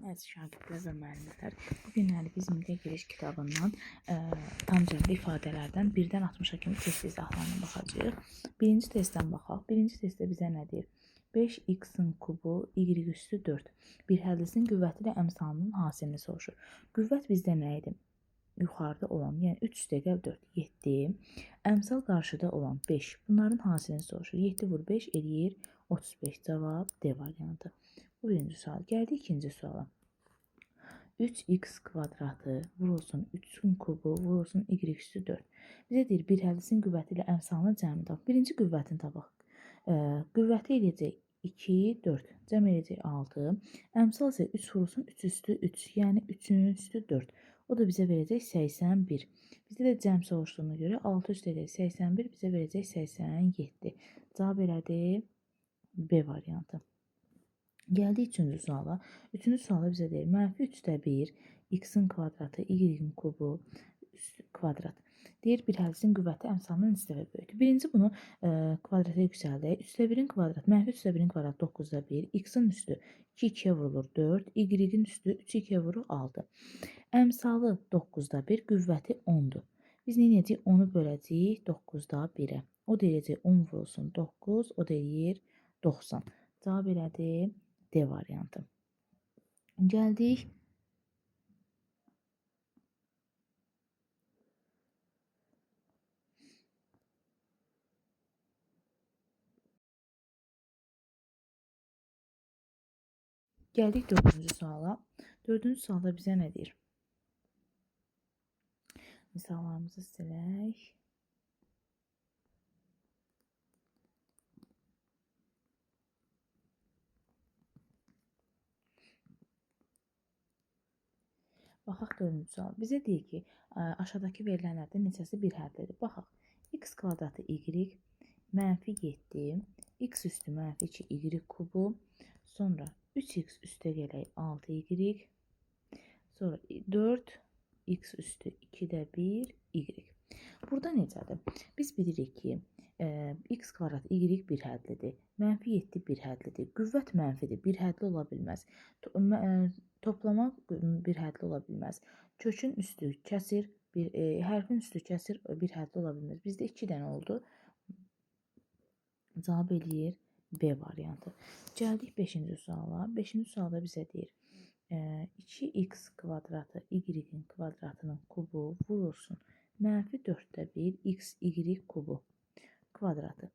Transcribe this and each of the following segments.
Əziz şagirdlər və müəllimlər, bu günləri biz Milli Giriş kitabından tam cəmli ifadələrdən 1-dən 60-a kimi test izahlarına baxacağıq. Birinci testdən baxaq. Birinci testdə bizə nə deyir? 5x-in kubu, y üstü 4. Bir hədlisinin qüvvəti ilə əmsalının hasilini soruşur. Qüvvət bizdə nə idi? Yuxarıda olan, yəni 3 üstəgəl 4, 7. Əmsal qarşıda olan 5. Bunların hasilini soruşur. 7 vur 5 eləyir 35. Cavab D variantı. Bu birinci sual. Gəldik ikinci suala. 3x kvadratı vurulsun 3-ün kubu vurulsun y üstü 4. Bizə deyir bir hədlisin qüvvəti ilə əmsalının cəmini tap. Birinci qüvvətini tapaq. Qüvvəti eləyəcək 2, 4. Cəm eləyəcək 6. Əmsal isə 3 vurulsun 3 üstü 3. Yəni 3-ün üstü 4. O da bizə verəcək 81. Bizdə də cəm soruşduğuna görə 6 üstü eləyəcək 81 bizə verəcək 87. Cavab elədi B variantı. Gəldik üçüncü suala. Üçüncü sualda bizə deyir, mənfi 3-də 1, x-in kvadratı, y-in kubu, kvadrat. Deyir, bir hədlisin qüvvəti əmsalından neçə dəfə böyükdür. Birinci bunu kvadrata yüksəldək. 3-də 1-in kvadratı, mənfi 3-də 1-in kvadratı 9-da 1, x-in üstü 2 2-yə vurulur 4, y-in üstü 3 2-yə vurur 6. Əmsalı 9-da 1, qüvvəti 10-dur. Biz nə edəcəyik? 10-u böləcəyik 9-da 1-ə. O da eləyəcək 10 vurulsun 9, o da eləyir 90. Cavab elədi D variantı. Gəldik dördüncü suala. Dördüncü sualda bizə nə deyir? Misallarımızı silək. Baxaq dördüncü sual. Bizə deyir ki, aşağıdakı verilənlərdən neçəsi bir hədlidir? Baxaq. X kvadratı y mənfi 7, x üstü mənfi 2 y kubu, sonra 3x üstə gələk 6y, sonra 4 x üstü 2-də 1 y. Burada necədir? Biz bilirik ki, x kvadrat y bir hədlidir, mənfi 7 bir hədlidir, qüvvət mənfidir, bir hədli ola bilməz. Toplama bir hədli ola bilməz. Kökün üstü kəsir, hərfin üstü kəsir, bir hədli ola bilməz. Bizdə 2 dənə oldu. Cavab eləyir B variantı. Gəldik 5-ci suala. 5-ci sualda bizə deyir, 2x kvadratı y-in kvadratının kubu vurulsun mənfi 4-də 1 x y kubu kvadratı.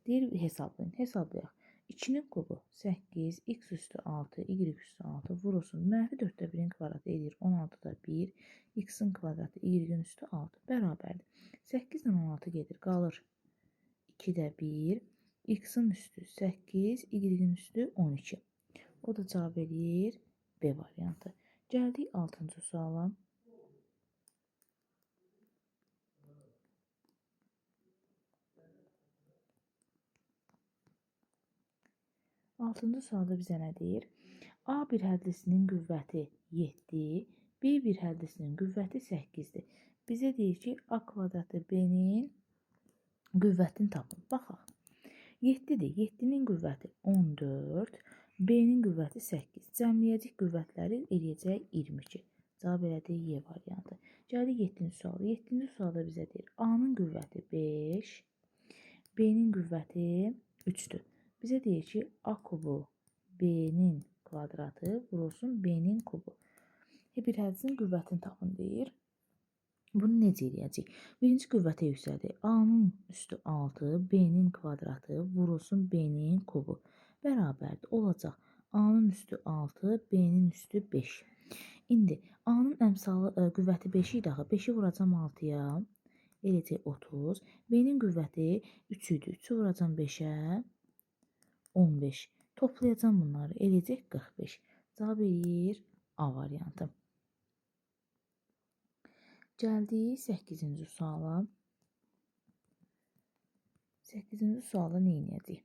Deyir, hesablayın. Hesablayaq. 2-nin kubu 8, x üstü 6, y üstü 6 vurulsun. Mənfi 4-də 1-in kvadratı eləyir 16-da 1, x-in kvadratı y-in üstü 6 bərabərdir. 8 ilə 16 gedir, qalır 2-də 1, x-in üstü 8, y-in üstü 12. O da cavab eləyir B variantı. Gəldik 6-cı suala. Altıncı sualda bizə nə deyir? A bir hədlisinin qüvvəti 7, B bir hədlisinin qüvvəti 8-dir. Bizə deyir ki, A kvadratı B-nin qüvvətini tapın. Baxaq. 7-dir. 7-nin qüvvəti 14, B-nin qüvvəti 8. Cəmləyəcək qüvvətləri eləyəcək 22. Cavab elədi Y variantı. Gəldik 7-ci suala. 7-ci sualda bizə deyir, A-nın qüvvəti 5, B-nin qüvvəti 3-dür. Bizə deyir ki, A kubu B-nin kvadratı vurulsun B-nin kubu. Bir hədisinin qüvvətini tapın deyir. Bunu necə eləyəcəyik? Birinci qüvvətə yüksəldik. A-nın üstü 6, B-nin kvadratı vurulsun B-nin kubu. Bərabərdir, olacaq. A-nın üstü 6, B-nin üstü 5. İndi A-nın əmsalı qüvvəti 5 idi axı. 5-i vuracam 6-ya, eləyəcək 30. B-nin qüvvəti 3 idi. 3-ü vuracam 5-ə. 15. Toplayacağım bunları. Eləyəcək 45. Cavab eləyir A variantı. Gəldik 8-ci suala. 8-ci sualda nə edəcəyik?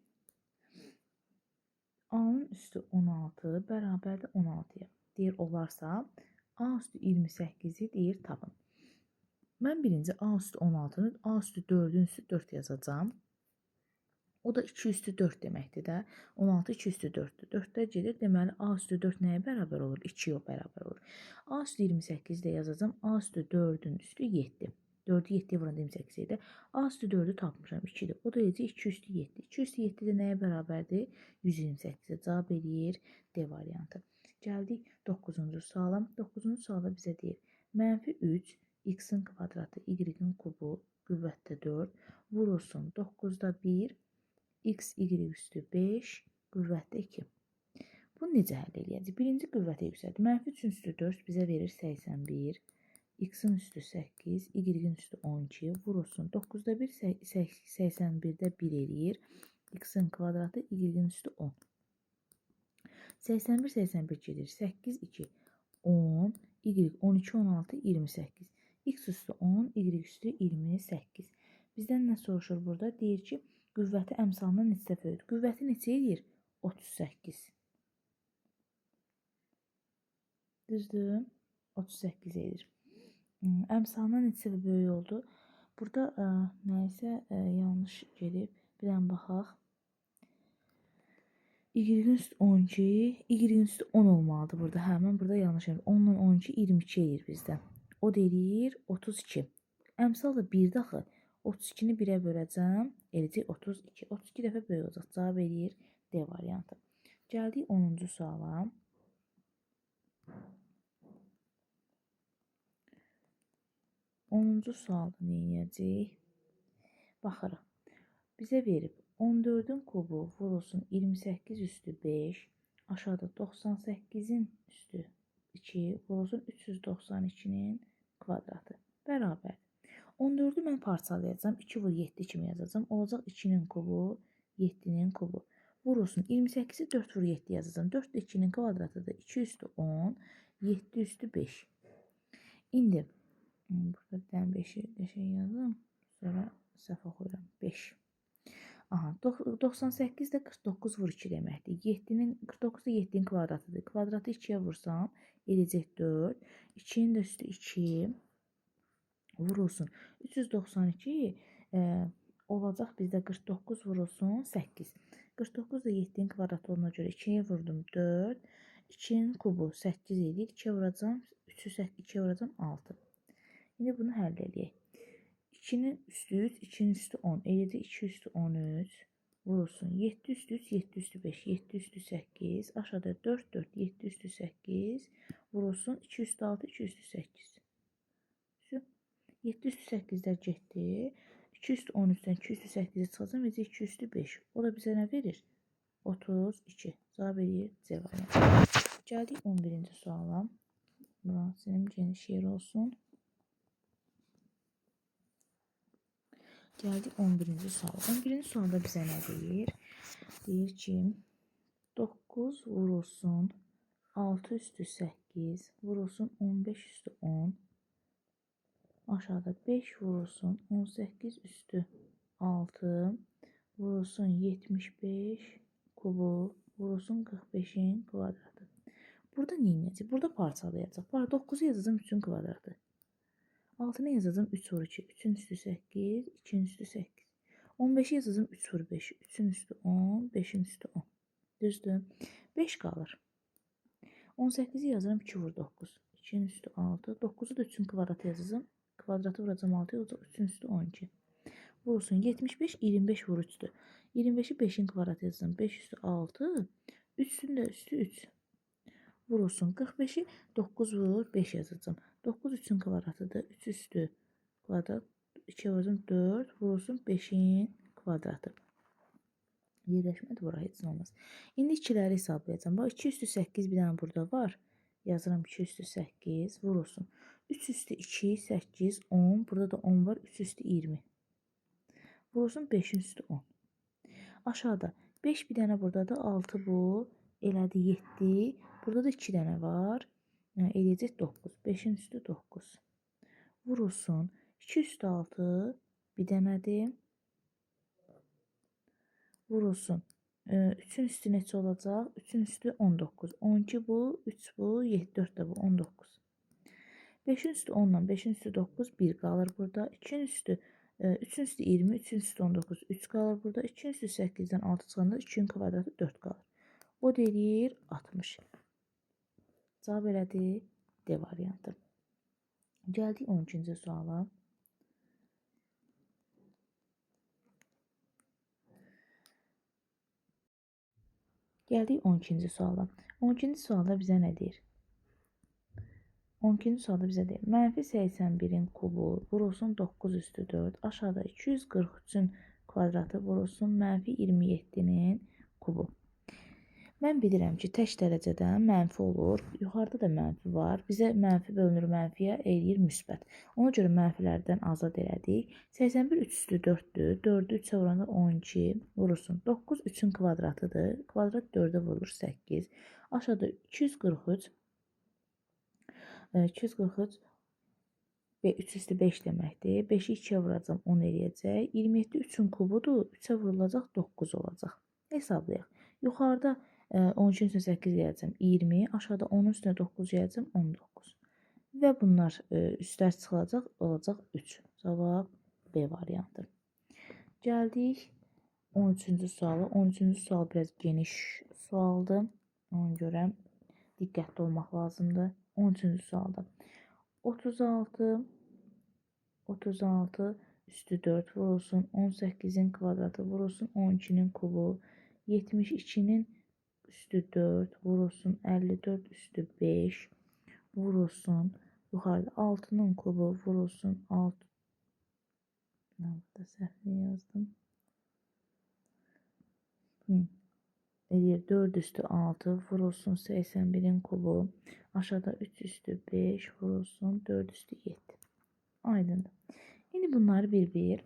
A-nın üstü 16 bərabərdir 16-ya. Deyir olarsa A üstü 28-i deyir tapın. Mən birinci A üstü 16-nı A üstü 4-ün üstü 4 yazacağam. O da 2 üstü 4 deməkdir də. 16 2 üstü 4-dür. 4-də gedir. Deməli, A üstü 4 nəyə bərabər olur? 2-yə bərabər olur. A üstü 28 də yazacağam. A üstü 4-ün üstü 7. 4-ü 7-yə vuranda 28 idi. A üstü 4-ü tapmışam. 2-dir. O da eləyəcək 2 üstü 7. 2 üstü 7 də nəyə bərabərdir? 128-ə. Cavab eləyir D variantı. Gəldik 9-cu suala. 9-cu sualda bizə deyir. Mənfi 3, x-in kvadratı, y-in kubu, qüvvətdə 4, vurulsun 9-da 1, x, y üstü 5, qüvvətdə 2. Bunu necə həll eləyəcək? Birinci qüvvətə yüksəldir. Mənfi 3-ün üstü 4 bizə verir 81, x-in üstü 8, y-in üstü 12, vurulsun 9-da 1, 81-də 1 eləyir, x-in kvadratı, y-in üstü 10. 81, 81 gedir. 8, 2, 10, y 12, 16, 28. X üstü 10, y üstü 28. Bizdən nə soruşur burada? Deyir ki, qüvvəti əmsalından neçə dəfə böyükdür? Qüvvəti neçə eləyir? 38. Düzdür? 38 eləyir. Əmsalından neçə dəfə böyük oldu? Burada nəyisə yanlış gedib. Bir dənə baxaq. Y-in üstü 12, y-in üstü 10 olmalıdır burada. Hə, mən burada yanlış eləyirəm. 10-dan 12, 22 eləyir bizdə. O da eləyir 32. Əmsal da 1-dir axı. 32-ni 1-ə böləcəm, eləyəcək 32. 32 dəfə böyük olacaq. Cavab eləyir D variantı. Gəldik 10-cu suala. 10-cu sualda nə edəcəyik? Baxırıq. Bizə verib 14-ün kubu vurulsun 28 üstü 5, aşağıda 98-in üstü 2 vurulsun 392-nin kvadratı bərabərdir. 14-ü mən parçalayacağam. 2 vur 7 kimi yazacağam. Olacaq 2-nin kubu, 7-nin kubu. Vurulsun 28-i 4 vur 7 yazacağam. 4 də 2-nin kvadratıdır. 2 üstü 10, 7 üstü 5. İndi burada bir dənə 5-i qəşəng yazım. Sonra səhv oxuyuram. 5. Aha, 98 də 49 vur 2 deməkdir. 49 da 7-nin kvadratıdır. Kvadratı 2-yə vursam, eləyəcək 4. 2-nin də üstü 2 vurulsun. 392 olacaq bizdə 49 vurulsun 8. 49 da 7-nin kvadratı olduğuna görə 2-yə vurdum 4. 2-nin kubu 8 eləyir. 2-yə vuracam 3-ü 2-yə vuracam 6. İndi bunu həll eləyək. 2-nin üstü 3, 2-nin üstü 10. Eləyəcək 2 üstü 13 vurulsun. 7 üstü 3, 7 üstü 5, 7 üstü 8. Aşağıda 4, 4, 7 üstü 8 vurulsun. 2 üstü 6, 2 üstü 8. 7 üstü 8-lər getdi. 2 üstü 13-dən 2 üstü 8-i çıxacam. Eləyəcək 2 üstü 5. O da bizə nə verir? 32. Cavab eləyir C variantı. Gəldik 11-ci suala. Bura silim geniş yer olsun. Gəldik 11-ci suala. 11-ci sualda bizə nə deyir? Deyir ki, 9 vurulsun 6 üstü 8 vurulsun 15 üstü 10. Aşağıda 5 vurulsun 18 üstü 6 vurulsun 75 kubu vurulsun 45-in kvadratı. Burada nə edəcək? Burada parçalayacaq. 9-u yazacağım 3-ün kvadratı. 6-nı yazacağım 3 vur 2. 3-ün üstü 8, 2-nin üstü 8. 15-i yazacağım 3 vur 5. 3-ün üstü 10, 5-in üstü 10. Düzdür? 5 qalır. 18-i yazıram 2 vur 9. 2-nin üstü 6. 9-u da 3-ün kvadratı yazacağım. Kvadratı vuracağım 6 olacaq 3-ün üstü 12. Vurulsun 75, 25 vur 3-dür. 25-i 5-in kvadratı yazacağım. 5 üstü 6, 3-ün də üstü 3. Vurulsun 45-i 9 vur 5 yazacağım. 9 3-ün kvadratıdır. 3 üstü kvadrat 2 vuracağım 4 vurulsun 5-in kvadratı. Yerləşmədi bura, heç nə olmaz. İndi ikiləri hesablayacağım. Bax 2 üstü 8 bir dənə burada var. Yazıram 2 üstü 8 vurulsun. 3 üstü 2, 8, 10. Burada da 10 var. 3 üstü 20. Vurulsun 5-in üstü 10. Aşağıda 5 bir dənə buradadır. 6 bu. Elədi 7. Burada da 2 dənə var. Yəni, eləyəcək 9. 5-in üstü 9. Vurulsun. 2 üstü 6 bir dənədir. Vurulsun. 3-ün üstü neçə olacaq? 3-ün üstü 19. 12 bu, 3 bu, 7, 4 də bu, 19. 5-in üstü 10-dan 5-in üstü 9, 1 qalır burada. 2-nin üstü 3-ün üstü 20, 3-ün üstü 19, 3 qalır burada. 2-nin üstü 8-dən 6 çıxanda 2-nin kvadratı 4 qalır. O deyir 60. Cavab elədi D variantı. Gəldik 12-ci suala. Gəldik 12-ci suala. 12-ci sualda bizə nə deyir? 12-ci sualda bizə deyir. Mənfi 81-in kubu vurulsun 9 üstü 4. Aşağıda 243-ün kvadratı vurulsun mənfi 27-nin kubu. Mən bilirəm ki, tək dərəcədən mənfi olur. Yuxarıda da mənfi var. Bizə mənfi bölünür mənfiyə, eləyir müsbət. Ona görə mənfilərdən azad elədik. 81 3 üstü 4-dür. 4-ü 3-ə vuranda 12 vurulsun. 9 3-ün kvadratıdır. Kvadrat 4-ə vurulur 8. Aşağıda 243 243 3 üstü 5 deməkdir. 5-i 2-yə vuracam 10 eləyəcək. 27 3-ün kubudur. 3-ə vurulacaq 9 olacaq. Hesablayaq. Yuxarıda 12-nin üstünə 8 eləyəcəm 20, aşağıda 10-un üstünə 9 eləyəcəm 19. Və bunlar üstlər çıxılacaq, olacaq 3. Cavab B variantı. Gəldik 13-cü suala. 13-cü sual biraz geniş sualdır. Ona görə diqqətli olmaq lazımdır. 13-cü sualda 36 üstü 4 vurulsun, 18-in kvadratı vurulsun, 12-nin kubu, 72-nin üstü 4 vurulsun, 54 üstü 5 vurulsun, yuxarıda 6-nın kubu vurulsun, 6. Burada səhvini yazdım. Eləyir 4 üstü 6 vurulsun 81-in kubu. Aşağıda 3 üstü 5 vurulsun 4 üstü 7. Aydındır. İndi bunları bir-bir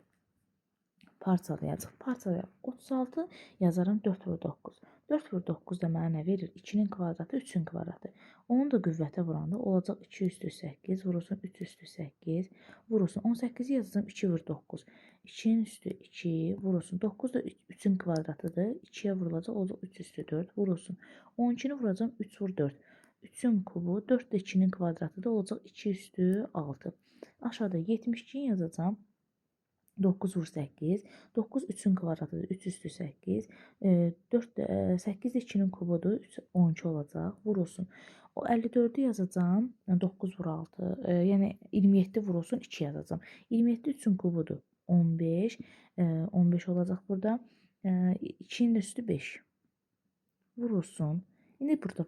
parçalayacaq. Parçalayaq. 36 yazaram 4 vur 9. 4 vur 9 da mənə nə verir? 2-nin kvadratı 3-ün kvadratı. Onu da qüvvətə vuranda olacaq 2 üstü 8 vurulsun 3 üstü 8 vurulsun. 18-i yazacağım 2 vur 9. 2-nin üstü 2 vurulsun. 9 da 3-ün kvadratıdır. 2-yə vurulacaq olacaq 3 üstü 4 vurulsun. 12-ni vuracağım 3 vur 4. 3-ün kubu 4 də 2-nin kvadratıdır. Olacaq 2 üstü 6. Aşağıda 72-ni yazacağım. 9 vur 8. 9 3-ün kvadratıdır. 3 üstü 8. 4 8 də 2-nin kubudur. 3 12 olacaq. Vurulsun. O 54-ü yazacağım. 9 vur 6. Yəni 27 vurulsun 2 yazacağım. 27 3-ün kubudur. 15. 15 olacaq burada. 2-nin üstü 5. Vurulsun. İndi burada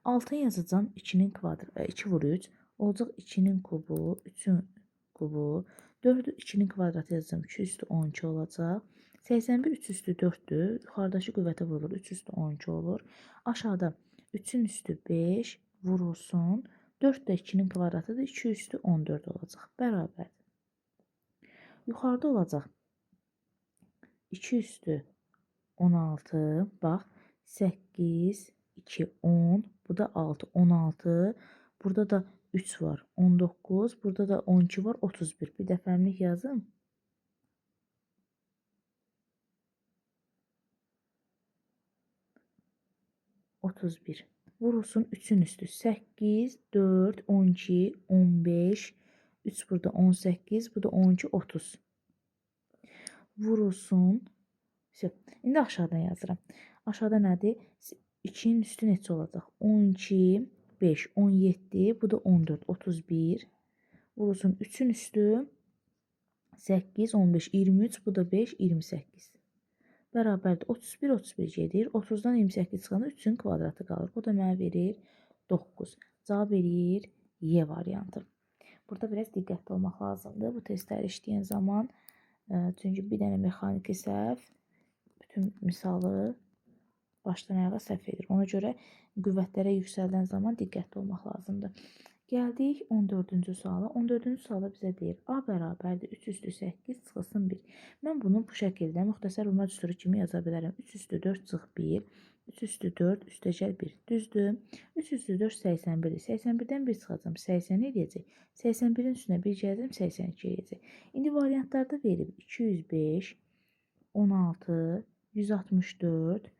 6-nı yazacağım. 2-nin kvadratı 2 vur 3. Olacaq 2-nin kubu, 3-ün kubu. 4-ü 2-nin kvadratı yazacağım. 2 üstü 12 olacaq. 81 3 üstü 4-dür. Yuxarıdakı qüvvətə vurulur. 3 üstü 12 olur. Aşağıda 3-ün üstü 5 vurulsun. 4 də 2-nin kvadratıdır. 2 üstü 14 olacaq. Bərabərdir. Yuxarıda olacaq 2 üstü 16. Bax 8, 2, 10. Bu da 6, 16. Burada da 3 var. 19. Burada da 12 var. 31. Bir dəfəmlik yazım. ...31. Vurulsun 3-ün üstü. 8, 4, 12, 15. 3 burada 18. Bu da 12, 30. Vurulsun. İndi aşağıdan yazıram. Aşağıda nədir? 2-nin üstü neçə olacaq? 12, 5, 17, bu da 14, 31. Vurulsun 3-ün üstü 8, 15, 23, bu da 5, 28. Bərabərdir. 31, 31 gedir. 30-dan 28 çıxanda 3-ün kvadratı qalır. O da mənə verir 9. Cavab eləyir Y variantı. Burada biraz diqqətli olmaq lazımdır. Bu testləri işləyən zaman. Çünki bir dənə mexaniki səhv bütün misalı başdan ayağa səhv edir. Ona görə qüvvətlərə yüksəldən zaman diqqətli olmaq lazımdır. Gəldik 14-cü suala. 14-cü sualda bizə deyir A bərabərdir 3 üstü 8 çıxılsın 1. Mən bunu bu şəkildə müxtəsər vurma düsturu kimi yaza bilərəm. 3 üstü 4 çıx 1. 3 üstü 4 üstəgəl 1. Düzdür. 3 üstü 4 81-dir. 81-dən 1 çıxacam. 80 eləyəcək. 81-in üstünə 1 gələcəm. 82 eləyəcək. İndi variantlarda verib 205, 16, 164,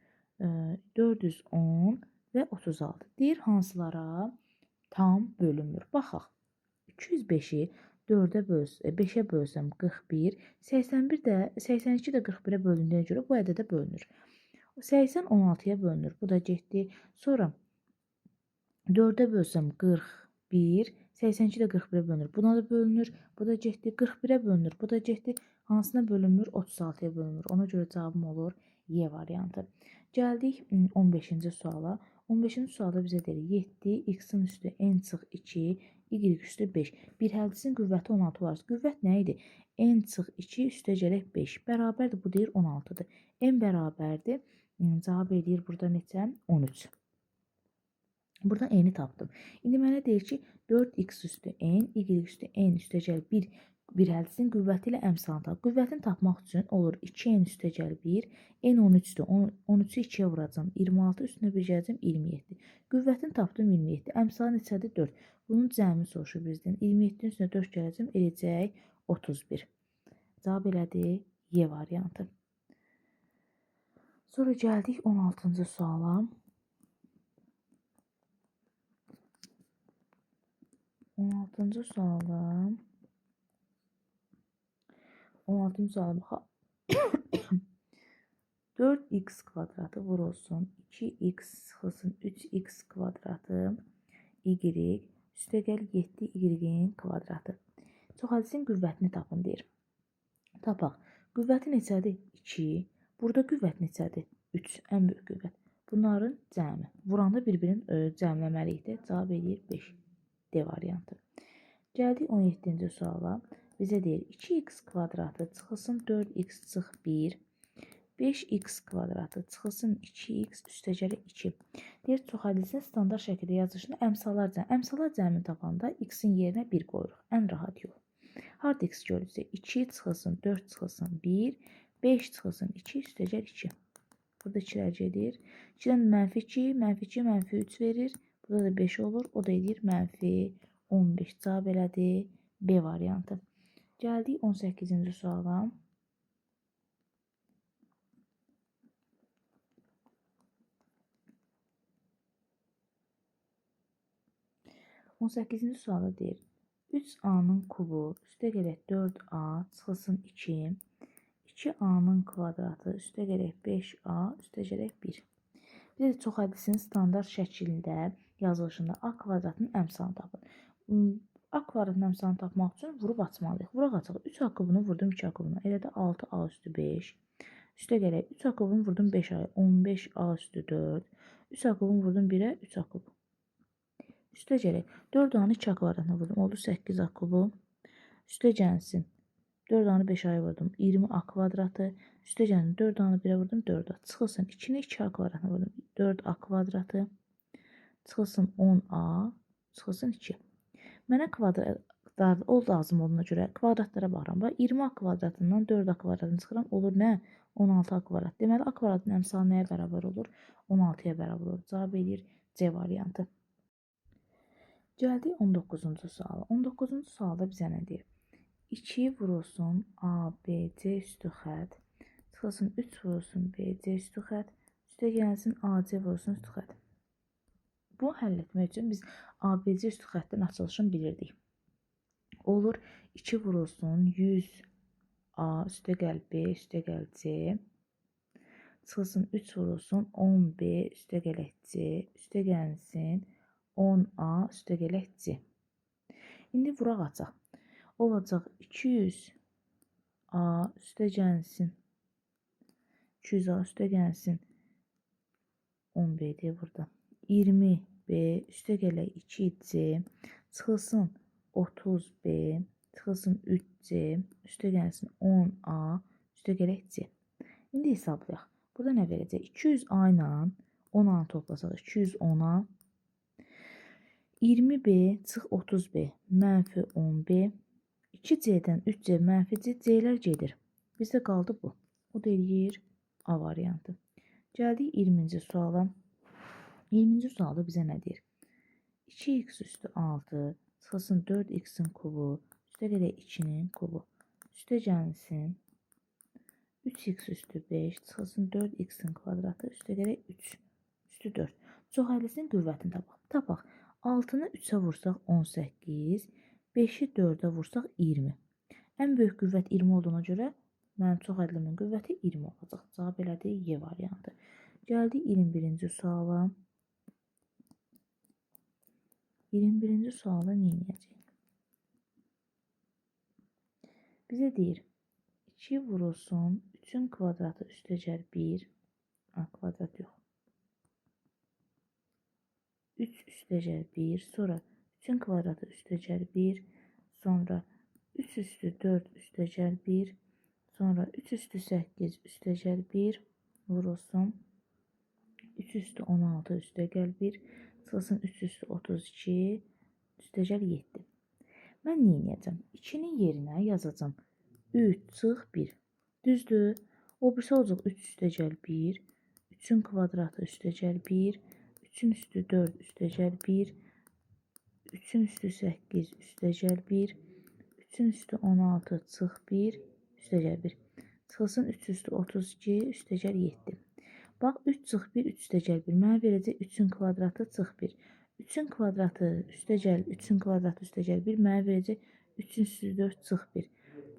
410 və 36. Deyir hansılara tam bölünmür. Baxaq. 205-i 4-ə 5-ə bölsəm 41, 81 də 82 də 41-ə bölündüyünə görə bu ədədə bölünür. 80 16-ya bölünür. Bu da getdi. Sonra 4-ə bölsəm 41, 82 də 41-ə bölünür. Buna da bölünür. Bu da getdi. 41-ə bölünür. Bu da getdi. Hansına bölünmür? 36-ya bölünmür. Ona görə cavabım olur Y variantı. Gəldik 15-ci suala. 15-ci sualda bizə deyir 7 x-in üstü n çıx 2, y üstü 5. Bir həllisin qüvvəti 16 olarsa, qüvvət nə idi? N çıx 2 üstə gələk 5. Bərabərdir, bu deyir 16-dır. N bərabərdir. Cavab eləyir burada neçə? 13. Burada n-i tapdım. İndi mənə deyir ki, 4x üstü n, y üstü n üstə gəl 1 bir həllisin qüvvəti ilə əmsalını tap. Qüvvətini tapmaq üçün olur 2n üstə gəl 1, n 13-dür. 13-ü 2-yə vuracam. 26 üstünə 1 gələcəm 27. Qüvvətini tapdım 27. Əmsalı neçədir? 4. Bunun cəmini soruşur bizdən. 27-nin üstünə 4 gələcəm, eləyəcək 31. Cavab elədi Y variantı. Sonra gəldik 16-cı suala. 16-cı sualda 16-cı suala baxaq. 4x kvadratı vurulsun 2x çıxılsın 3x kvadratı y üstəgəl 7y-in kvadratı. Çox həddisin qüvvətini tapın deyir. Tapaq. Qüvvəti neçədir? 2. Burada qüvvət neçədir? 3. Ən böyük qüvvət. Bunların cəmi. Vuranda bir-birini cəmləməliyik də. Cavab eləyir 5. D variantı. Gəldik 17-ci suala. Bizə deyir 2x kvadratı çıxılsın 4x çıx 1. 5x kvadratı çıxılsın 2x üstəgələ 2. Deyir çox həddisin standart şəkildə yazılışını əmsallar cəmi. Əmsallar cəmini tapanda x-in yerinə 1 qoyuruq. Ən rahat yol. Harda x görürsə 2 çıxılsın 4 çıxılsın 1, 5 çıxılsın 2 üstəgəl 2. Burada 2-lər gedir. 2-dən mənfi 2, mənfi 2, mənfi 3 verir. Burada da 5 olur. O da edir mənfi 15. Cavab elədi B variantı. Gəldik 18-ci suala. 18-ci sualda deyir 3a-nın kubu üstə gələk 4a çıxılsın 2, 2a-nın kvadratı üstə gələk 5a üstə gələk 1. Bir də çox həddisin standart şəklində yazılışında a kvadratının əmsalını tapın. A kvadratının əmsalını tapmaq üçün vurub açmalıyıq. Vuraq açaq. 3a kubunu vurdum 2a kubuna. Elə də 6a üstü 5. Üstə gələk 3a kubunu vurdum 5a, 15a üstü 4. 3a kubunu vurdum 1-ə 3a kubu. Üstə gələk 4a-nı 2a kvadratına vurdum. Oldu 8a kubu. Üstə gəlsin 4a-nı 5a-ya vurdum. 20a kvadratı. Üstə gəlsin 4a-nı 1-ə vurdum 4a. Çıxılsın 2-ni 2a kvadratına vurdum. 4a kvadratı. Çıxılsın 10a. Çıxılsın 2. Mənə kvadratlar o lazım olduğuna görə kvadratlara baxıram. Bax 20a kvadratından 4a kvadratını çıxıram. Olur nə? 16a kvadrat. Deməli a kvadratının əmsalı nəyə bərabər olur? 16-ya bərabər olur. Cavab eləyir C variantı. Gəldik 19-cu suala. 19-cu sualda bizə nə deyir? 2 vurulsun A, B, C üstü xətt. Çıxılsın 3 vurulsun B, C üstü xətt. Üstə gəlsin A, C vurulsun üstü xətt. Bunu həll etmək üçün biz A, B, C üstü xəttin açılışını bilirdik. Olur 2 vurulsun 100 A üstə gəl B üstə gəl C. Çıxılsın 3 vurulsun 10B üstə gələk C üstə gəlsin 10A üstə gələk C. İndi vuraq açaq. Olacaq 200 A üstə gəlsin 200A üstə gəlsin 10B deyə burada. 20B üstə gələk 2C çıxılsın 30B çıxılsın 3C üstə gəlsin 10A üstə gələk C. İndi hesablayaq. Burada nə verəcək? 200A ilə 10A-nı toplasaq 210A 20B çıx 30B mənfi 10B 2C-dən 3C mənfi C, C-lər gedir. Bizdə qaldı bu. O da eləyir A variantı. Gəldik 20-ci suala. 20-ci sualda bizə nə deyir? 2x üstü 6 çıxılsın 4x-in kubu üstə gələk 2-nin kubu. Üstə gəlsin 3x üstü 5 çıxılsın 4x-in kvadratı üstə gələk 3 üstü 4. Çox həllisinin qüvvətini tapaq. Tapaq. 6-nı 3-ə vursaq 18, 5-i 4-ə vursaq 20. Ən böyük qüvvət 20 olduğuna görə mənim çox ədlimin qüvvəti 20 olacaq. Cavab elədir Y variantı. Gəldik 21-ci suala. 21-ci sualda nə edəcəyik? Bizə deyir 2 vurulsun 3-ün kvadratı üstəgəl 1. A, kvadrat yox. 3 üstəgəl 1, sonra 3-ün kvadratı üstəgəl 1, sonra 3 üstü 4 üstəgəl 1, sonra 3 üstü 8 üstəgəl 1 vurulsun 3 üstü 16 üstəgəl 1, çıxılsın 3 üstü 32 üstəgəl 7. Mən nə edəcəm? 2-nin yerinə yazacağam 3 çıx 1. Düzdür? O birisi olacaq 3 üstəgəl 1, 3-ün kvadratı üstəgəl 1, 3-ün üstü 4 üstəgəl 1, 3-ün üstü 8 üstəgəl 1, 3-ün üstü 16 çıx 1 üstəgəl 1. Çıxılsın 3 üstü 32 üstəgəl 7. Bax 3 çıx 1 3 üstəgəl 1. Mənə verəcək 3-ün kvadratı çıx 1. 3-ün kvadratı üstəgəl 3-ün kvadratı üstəgəl 1 mənə verəcək 3-ün üstü 4 çıx 1.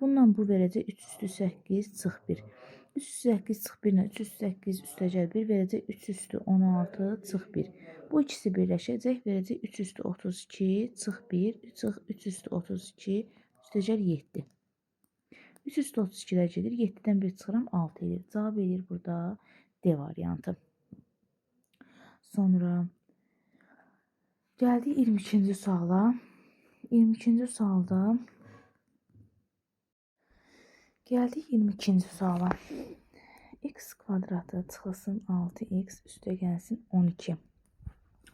Bununla bu verəcək 3 üstü 8 çıx 1. 3 üstü 8 çıx 1 ilə 3 üstü 8 üstəgəl 1 verəcək 3 üstü 16 çıx 1. Bu ikisi birləşəcək, verəcək 3 üstü 32 çıx 1 çıx 3 üstü 32 üstəgəl 7. 3 üstü 32-lər gedir. 7-dən 1 çıxıram 6 edir. Cavab edir burada D variantı. Sonra gəldik 22-ci suala. 22-ci sualda gəldik 22-ci suala. X kvadratı çıxılsın 6x üstə gəlsin 12.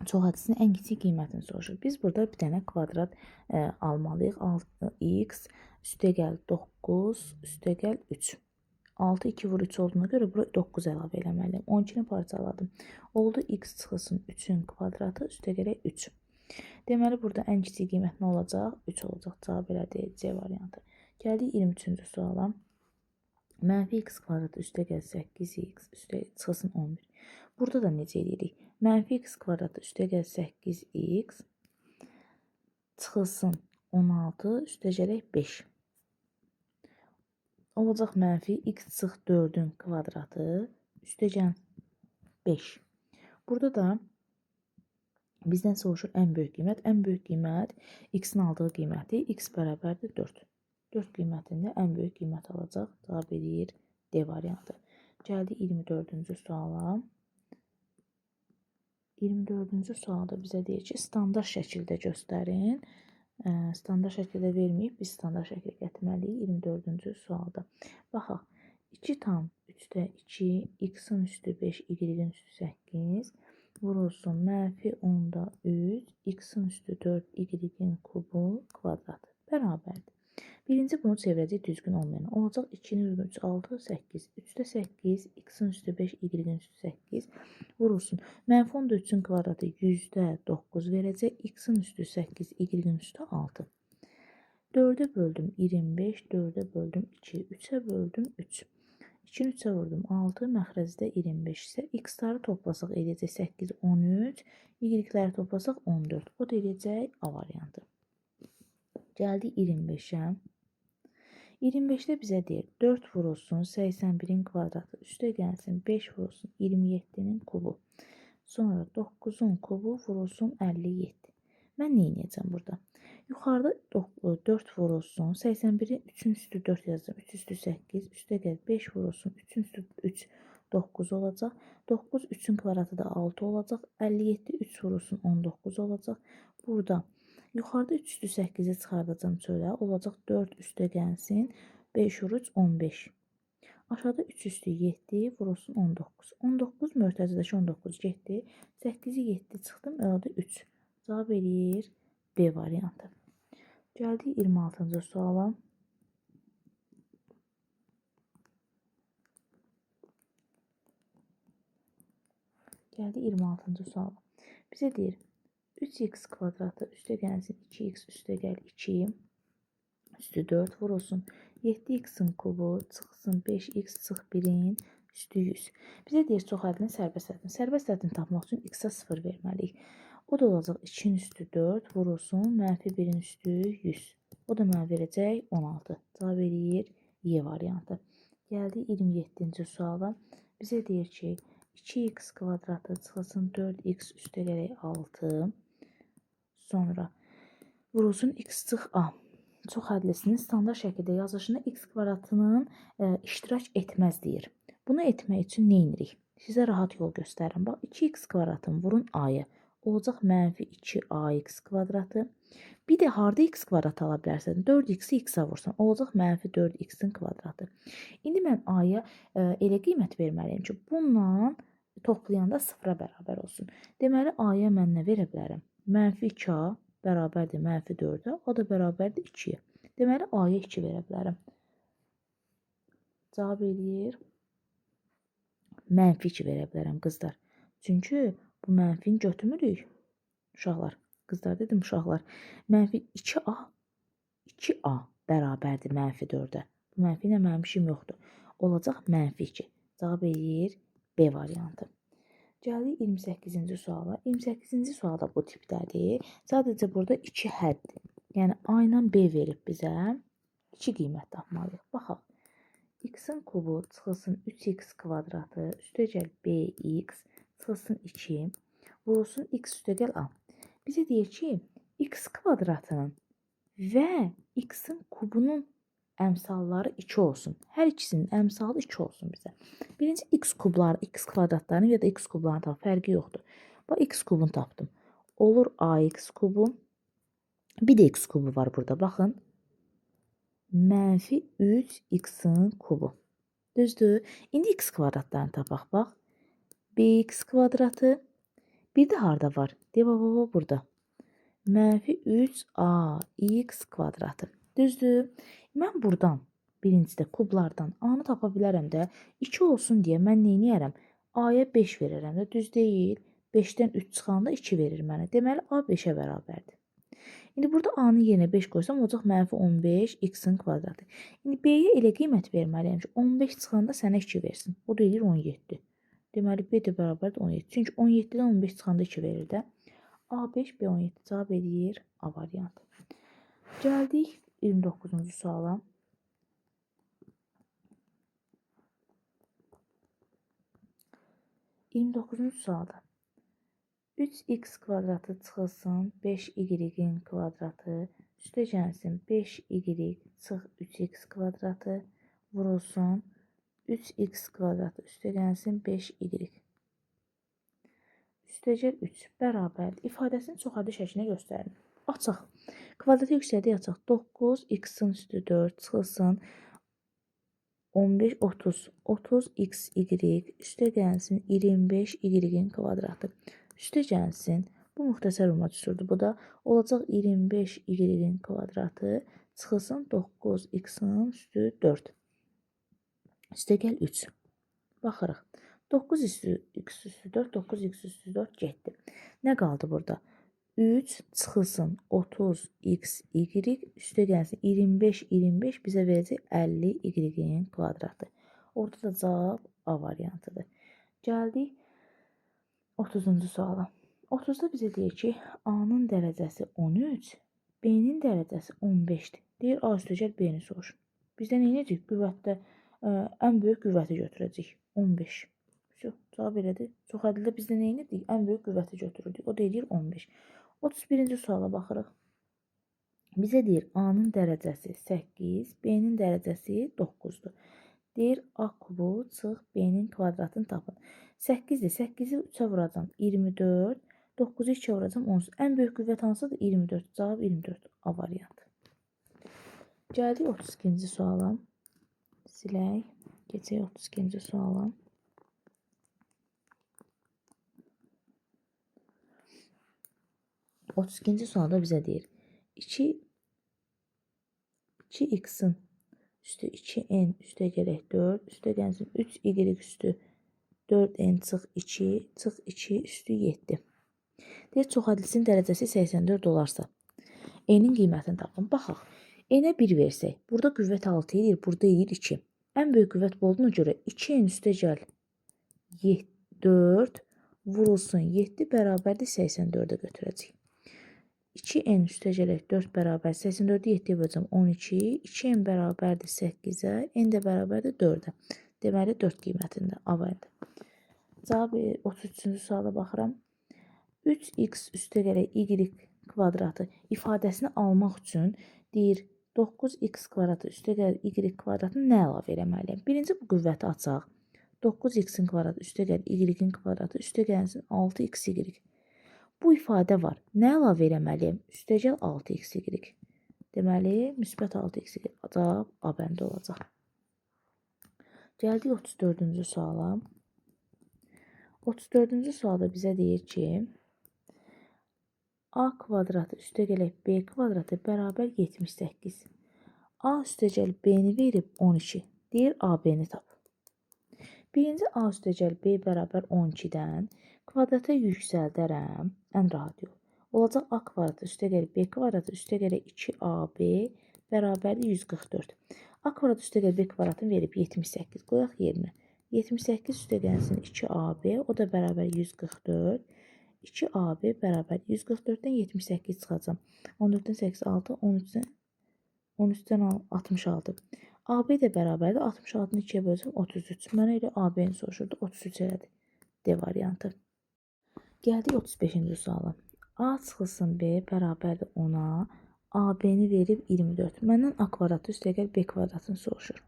Çox hədisinin ən kiçik qiymətini soruşur. Biz burada bir dənə kvadrat almalıyıq. 6x üstəgəl 9 üstəgəl 3. 6 2 vur 3 olduğuna görə bura 9 əlavə eləməliyim. 12-ni parçaladım. Oldu x çıxılsın 3-ün kvadratı üstəgələk 3. Deməli burada ən kiçik qiymət nə olacaq? 3 olacaq. Cavab elədir C variantı. Gəldik 23-cü suala. Mənfi x kvadratı üstəgəl 8x üstə çıxılsın 11. Burada da necə eləyirik? Mənfi x kvadratı üstəgəl 8x çıxılsın 16 üstəgələk 5. Olacaq mənfi x çıx 4-ün kvadratı üstəgəl 5. Burada da bizdən soruşur ən böyük qiymət. Ən böyük qiymət x-in aldığı qiyməti x bərabərdir 4. 4 qiymətində ən böyük qiymət alacaq. Cavab eləyir D variantı. Gəldik 24-cü suala. 24-cü sualda bizə deyir ki, standart şəkildə göstərin. Standart şəkildə verməyib, biz standart şəkildə gətirməliyik 24-cü sualda. Baxaq, 2,3-də 2, x-in üstü 5, y-in üstü 8 vurulsun mənfi 10-da 3, x-in üstü 4, y-in kubu kvadratı bərabərdir. Birinci bunu çevirəcək düzgün olmayan. Olacaq 2-nin 3, 6, 8. 3-də 8, x-in üstü 5, y-in üstü 8 vurulsun. Mənfi 10-da 3-ün kvadratı 9% verəcək. X-in üstü 8, y-in üstü 6. 4-ə böldüm 25, 4-ə böldüm 2, 3-ə böldüm 3. 2-ni 3-ə vurdum 6, məxrəcdə 25 isə x-ları toplasaq eləyəcək 8, 13, y-ləri toplasaq 14. O da eləyəcək A variantı. Gəldik 25-ə. 25-də bizə deyir 4 vurulsun 81-in kvadratı üstə gəlsin 5 vurulsun 27-nin kubu. Sonra 9-un kubu vurulsun 57. Mən nə edəcəm burada? Yuxarıda 4 vurulsun 81-in 3-ün üstü 4 yazdım. 3 üstü 8 üstə gəl 5 vurulsun 3-ün üstü 3 9 olacaq. 9 3-ün kvadratı da 6 olacaq. 57 3 vurulsun 19 olacaq. Burada yuxarıda 3 üstü 8-i çıxardacam çölə. Olacaq 4 üstə gəlsin. 5 vur 3 15. Aşağıda 3 üstü 7 vurulsun 19. 19 mötərizədəki 19 getdi. 8-i 7 çıxdım. Elədi 3. Cavab eləyir B variantı. Gəldik 26-cı suala. Gəldik 26-cı suala. Bizə deyir 3x kvadratı üstə gəlsin 2x üstə gəl 2 üstü 4 vurulsun 7x-in kubu çıxsın 5x çıx 1-in üstü 100. Bizə deyir çox ədlin sərbəst ədlin. Sərbəst ədlini tapmaq üçün x-ə 0 verməliyik. O da olacaq 2-nin üstü 4 vurulsun mənfi 1-in üstü 100. O da mənə verəcək 16. Cavab eləyir Y variantı. Gəldik 27-ci suala. Bizə deyir ki, 2x kvadratı çıxılsın 4x üstə gələk 6. Sonra vurulsun x çıx a. Çox hədlisinin standart şəkildə yazılışında x kvadratının iştirak etməz deyir. Bunu etmək üçün nə edirik? Sizə rahat yol göstərirəm. Bax, 2x kvadratını vurun a-ya. Olacaq mənfi 2ax kvadratı. Bir də harda x kvadratı ala bilərsən? 4x-i x-a vursan, olacaq mənfi 4x-in kvadratı. İndi mən a-ya elə qiymət verməliyəm ki, bununla toplayanda 0-a bərabər olsun. Deməli, a-ya mən nə verə bilərəm? Mənfi 2a bərabərdir mənfi 4-ə, o da bərabərdir 2-yə. Deməli, a-ya 2 verə bilərəm. Cavab eləyir. Mənfi 2 verə bilərəm, qızlar. Çünki bu mənfini götürmürük. Uşaqlar, qızlar dedim, uşaqlar. Mənfi 2a, 2a bərabərdir mənfi 4-ə. Bu mənfi ilə mənim işim yoxdur. Olacaq mənfi 2. Cavab eləyir B variantı. Gəldik 28-ci suala. 28-ci sual da bu tipdədir. Sadəcə burada 2 hədd, yəni A ilə B verib bizə. 2 qiymət tapmalıyıq. Baxaq. X-in kubu çıxılsın 3x kvadratı üstəgəl bx çıxılsın 2 vurulsun x üstəgəl a. Bizə deyir ki, x kvadratının və x-in kubunun əmsalları 2 olsun. Hər ikisinin əmsalı 2 olsun bizə. Birinci x kubları, x kvadratlarının ya da x kublarının tap, fərqi yoxdur. Bax, x kubunu tapdım. Olur ax kubu. Bir də x kubu var burada. Baxın. Mənfi 3x-in kubu. Düzdür? İndi x kvadratlarını tapaq. Bax. Bx kvadratı. Bir də harda var? De, bax, bax, burada. Mənfi 3ax kvadratı. Düzdür? Mən buradan, birincidə kublardan A-nı tapa bilərəm də. 2 olsun deyə mən nə eləyərəm? A-ya 5 verərəm də. Düz deyil. 5-dən 3 çıxanda 2 verir mənə. Deməli, A 5-ə bərabərdir. İndi burada A-nın yerinə 5 qoysam, olacaq mənfi 15 x-in kvadratı. İndi B-yə elə qiymət verməliyəm ki, 15 çıxanda sənə 2 versin. O da eləyir 17. Deməli, B də bərabərdir 17. Çünki 17-dən 15 çıxanda 2 verir də. A5, B17 cavab eləyir A variantı. Gəldik 29-cu suala. 29-cu sualda 3x kvadratı çıxılsın 5y-in kvadratı üstə gəlsin 5y çıx 3x kvadratı vurulsun 3x kvadratı üstə gəlsin 5y. Üstəgəl 3 bərabərdir. İfadəsini çoxhəddi şəklinə göstərin. Açaq. Kvadratı yüksəldik, açaq. 9 x-in üstü 4 çıxılsın 15, 30. 30 x, y üstə gəlsin 25 y-in kvadratı. Üstə gəlsin. Bu müxtəsər vurma düsturdur. Bu da olacaq 25 y-in kvadratı çıxılsın 9 x-in üstü 4. Üstə gəl 3. Baxırıq. 9 x üstü 4, 9 x üstü 4 getdi. Nə qaldı burada? 3 çıxılsın 30 x y üstə gəlsin 25 25 bizə verəcək 50 y-in kvadratı. Orada da cavab A variantıdır. Gəldik 30-cu suala. 30-da bizə deyir ki, A-nın dərəcəsi 13, B-nin dərəcəsi 15-dir. Deyir A üstəgəl B-ni soruşur. Bizdə nə edəcək? Qüvvətdə ən böyük qüvvəti götürəcəyik. 15. Cavab elədir. Çox ədildə bizdə nə edirdik? Ən böyük qüvvəti götürürdük. O da eləyir 15. 31-ci suala baxırıq. Bizə deyir A-nın dərəcəsi 8, B-nin dərəcəsi 9-dur. Deyir A kubu çıx B-nin kvadratını tapın. 8-dir. 8-i 3-ə vuracam 24, 9-u 2-yə vuracam 10. Ən böyük qüvvət hansıdır? 24. Cavab 24. A variantı. Gəldik 32-ci suala. Silək. Keçək 32-ci suala. 32-ci sualda bizə deyir 2x-in üstü 2n üstə gələk 4, üstə gəlsin 3y üstü 4n çıx 2, çıx 2 üstü 7. Deyir, çoxhədlisinin dərəcəsi 84 olarsa, n-in qiymətini tapın. Baxaq, n-ə 1 versək, burada qüvvət 6 eləyir, burada eləyir 2. Ən böyük qüvvət bu olduğuna görə 2n üstə gəl 4 vurulsun 7 bərabərdir 84-ə götürəcəyik. 2n üstəgələk 4 bərabər 84-ü 7-yə böləcəm 12. 2n bərabərdir 8-ə, n də bərabərdir 4-ə. Deməli 4 qiymətində A variantı. Cavab 33-cü suala baxıram. 3x üstəgələk y kvadratı ifadəsini almaq üçün deyir 9x kvadratı üstəgəl y kvadratını nə əlavə eləməliyəm? Birinci bu qüvvəti açaq. 9x-in kvadratı üstəgəl y-in kvadratı üstəgəlsin 6xy. Bu ifadə var. Nə əlavə eləməliyəm? Üstəgəl 6xy. Deməli, müsbət 6xy. Cavab A bəndi olacaq. Gəldik 34-cü suala. 34-cü sualda bizə deyir ki, A kvadratı üstəgələk B kvadratı bərabər 78. A üstəgəl B-ni verib 12. Deyir AB-ni tap. Birinci A üstəgəl B bərabər 12-dən kvadrata yüksəldərəm. Ən rahat yol. Olacaq A kvadratı üstəgəl B kvadratı üstəgələ 2AB bərabərdir 144. A kvadratı üstəgəl B kvadratını verib 78. Qoyaq yerinə. 78 üstəgəlsin 2AB, o da bərabər 144. 2AB bərabər 144-dən 78 çıxacam. 14-dən 8, 6, 13-dən 66. AB də bərabərdir. 66-nı 2-yə bölsəm 33. Mənə elə AB-ni soruşurdu. 33 elədi. D variantı. Gəldik 35-ci suala. A çıxılsın B bərabərdir 10-a. AB-ni verib 24. Məndən A kvadratı üstəgəl B kvadratını soruşur.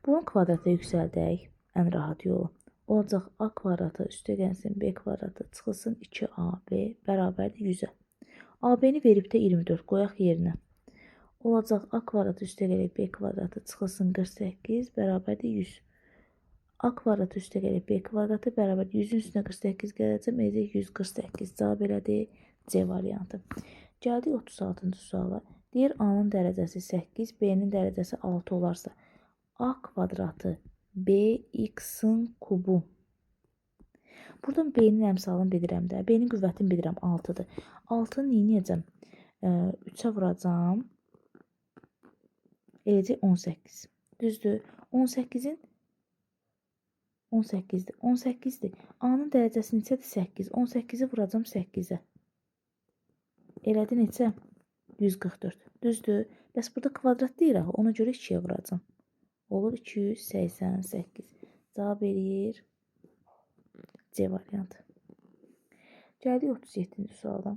Bunu kvadrata yüksəldək. Ən rahat yolu. Olacaq A kvadratı üstəgəlsin B kvadratı çıxılsın 2AB bərabərdir 100-ə. AB-ni verib də 24 qoyaq yerinə. Olacaq A kvadratı üstəgələk B kvadratı çıxılsın 48 bərabərdir 100. A kvadratı üstəgələk B kvadratı bərabərdir 100-ün üstünə 48 gələcəm, edəcək 148. Cavab elədi C variantı. Gəldik 36-cı suala. Deyir A-nın dərəcəsi 8, B-nin dərəcəsi 6 olarsa A kvadratı BX-in kubu. Buradan B-nin əmsalını bilirəm də. B-nin qüvvətini bilirəm 6-dır. 6-nı nə edəcəm? 3-ə vuracam. Eləcək 18. Düzdür. 18-in 18-dir. 18-dir. A-nın dərəcəsi neçədir? 8. 18-i vuracam 8-ə. Elədi neçə? 144. Düzdür. Bəs burada kvadrat deyir axı. Ona görə 2-yə vuracam. Olur 288. Cavab eləyir C variantı. Gəldik 37-ci sualda.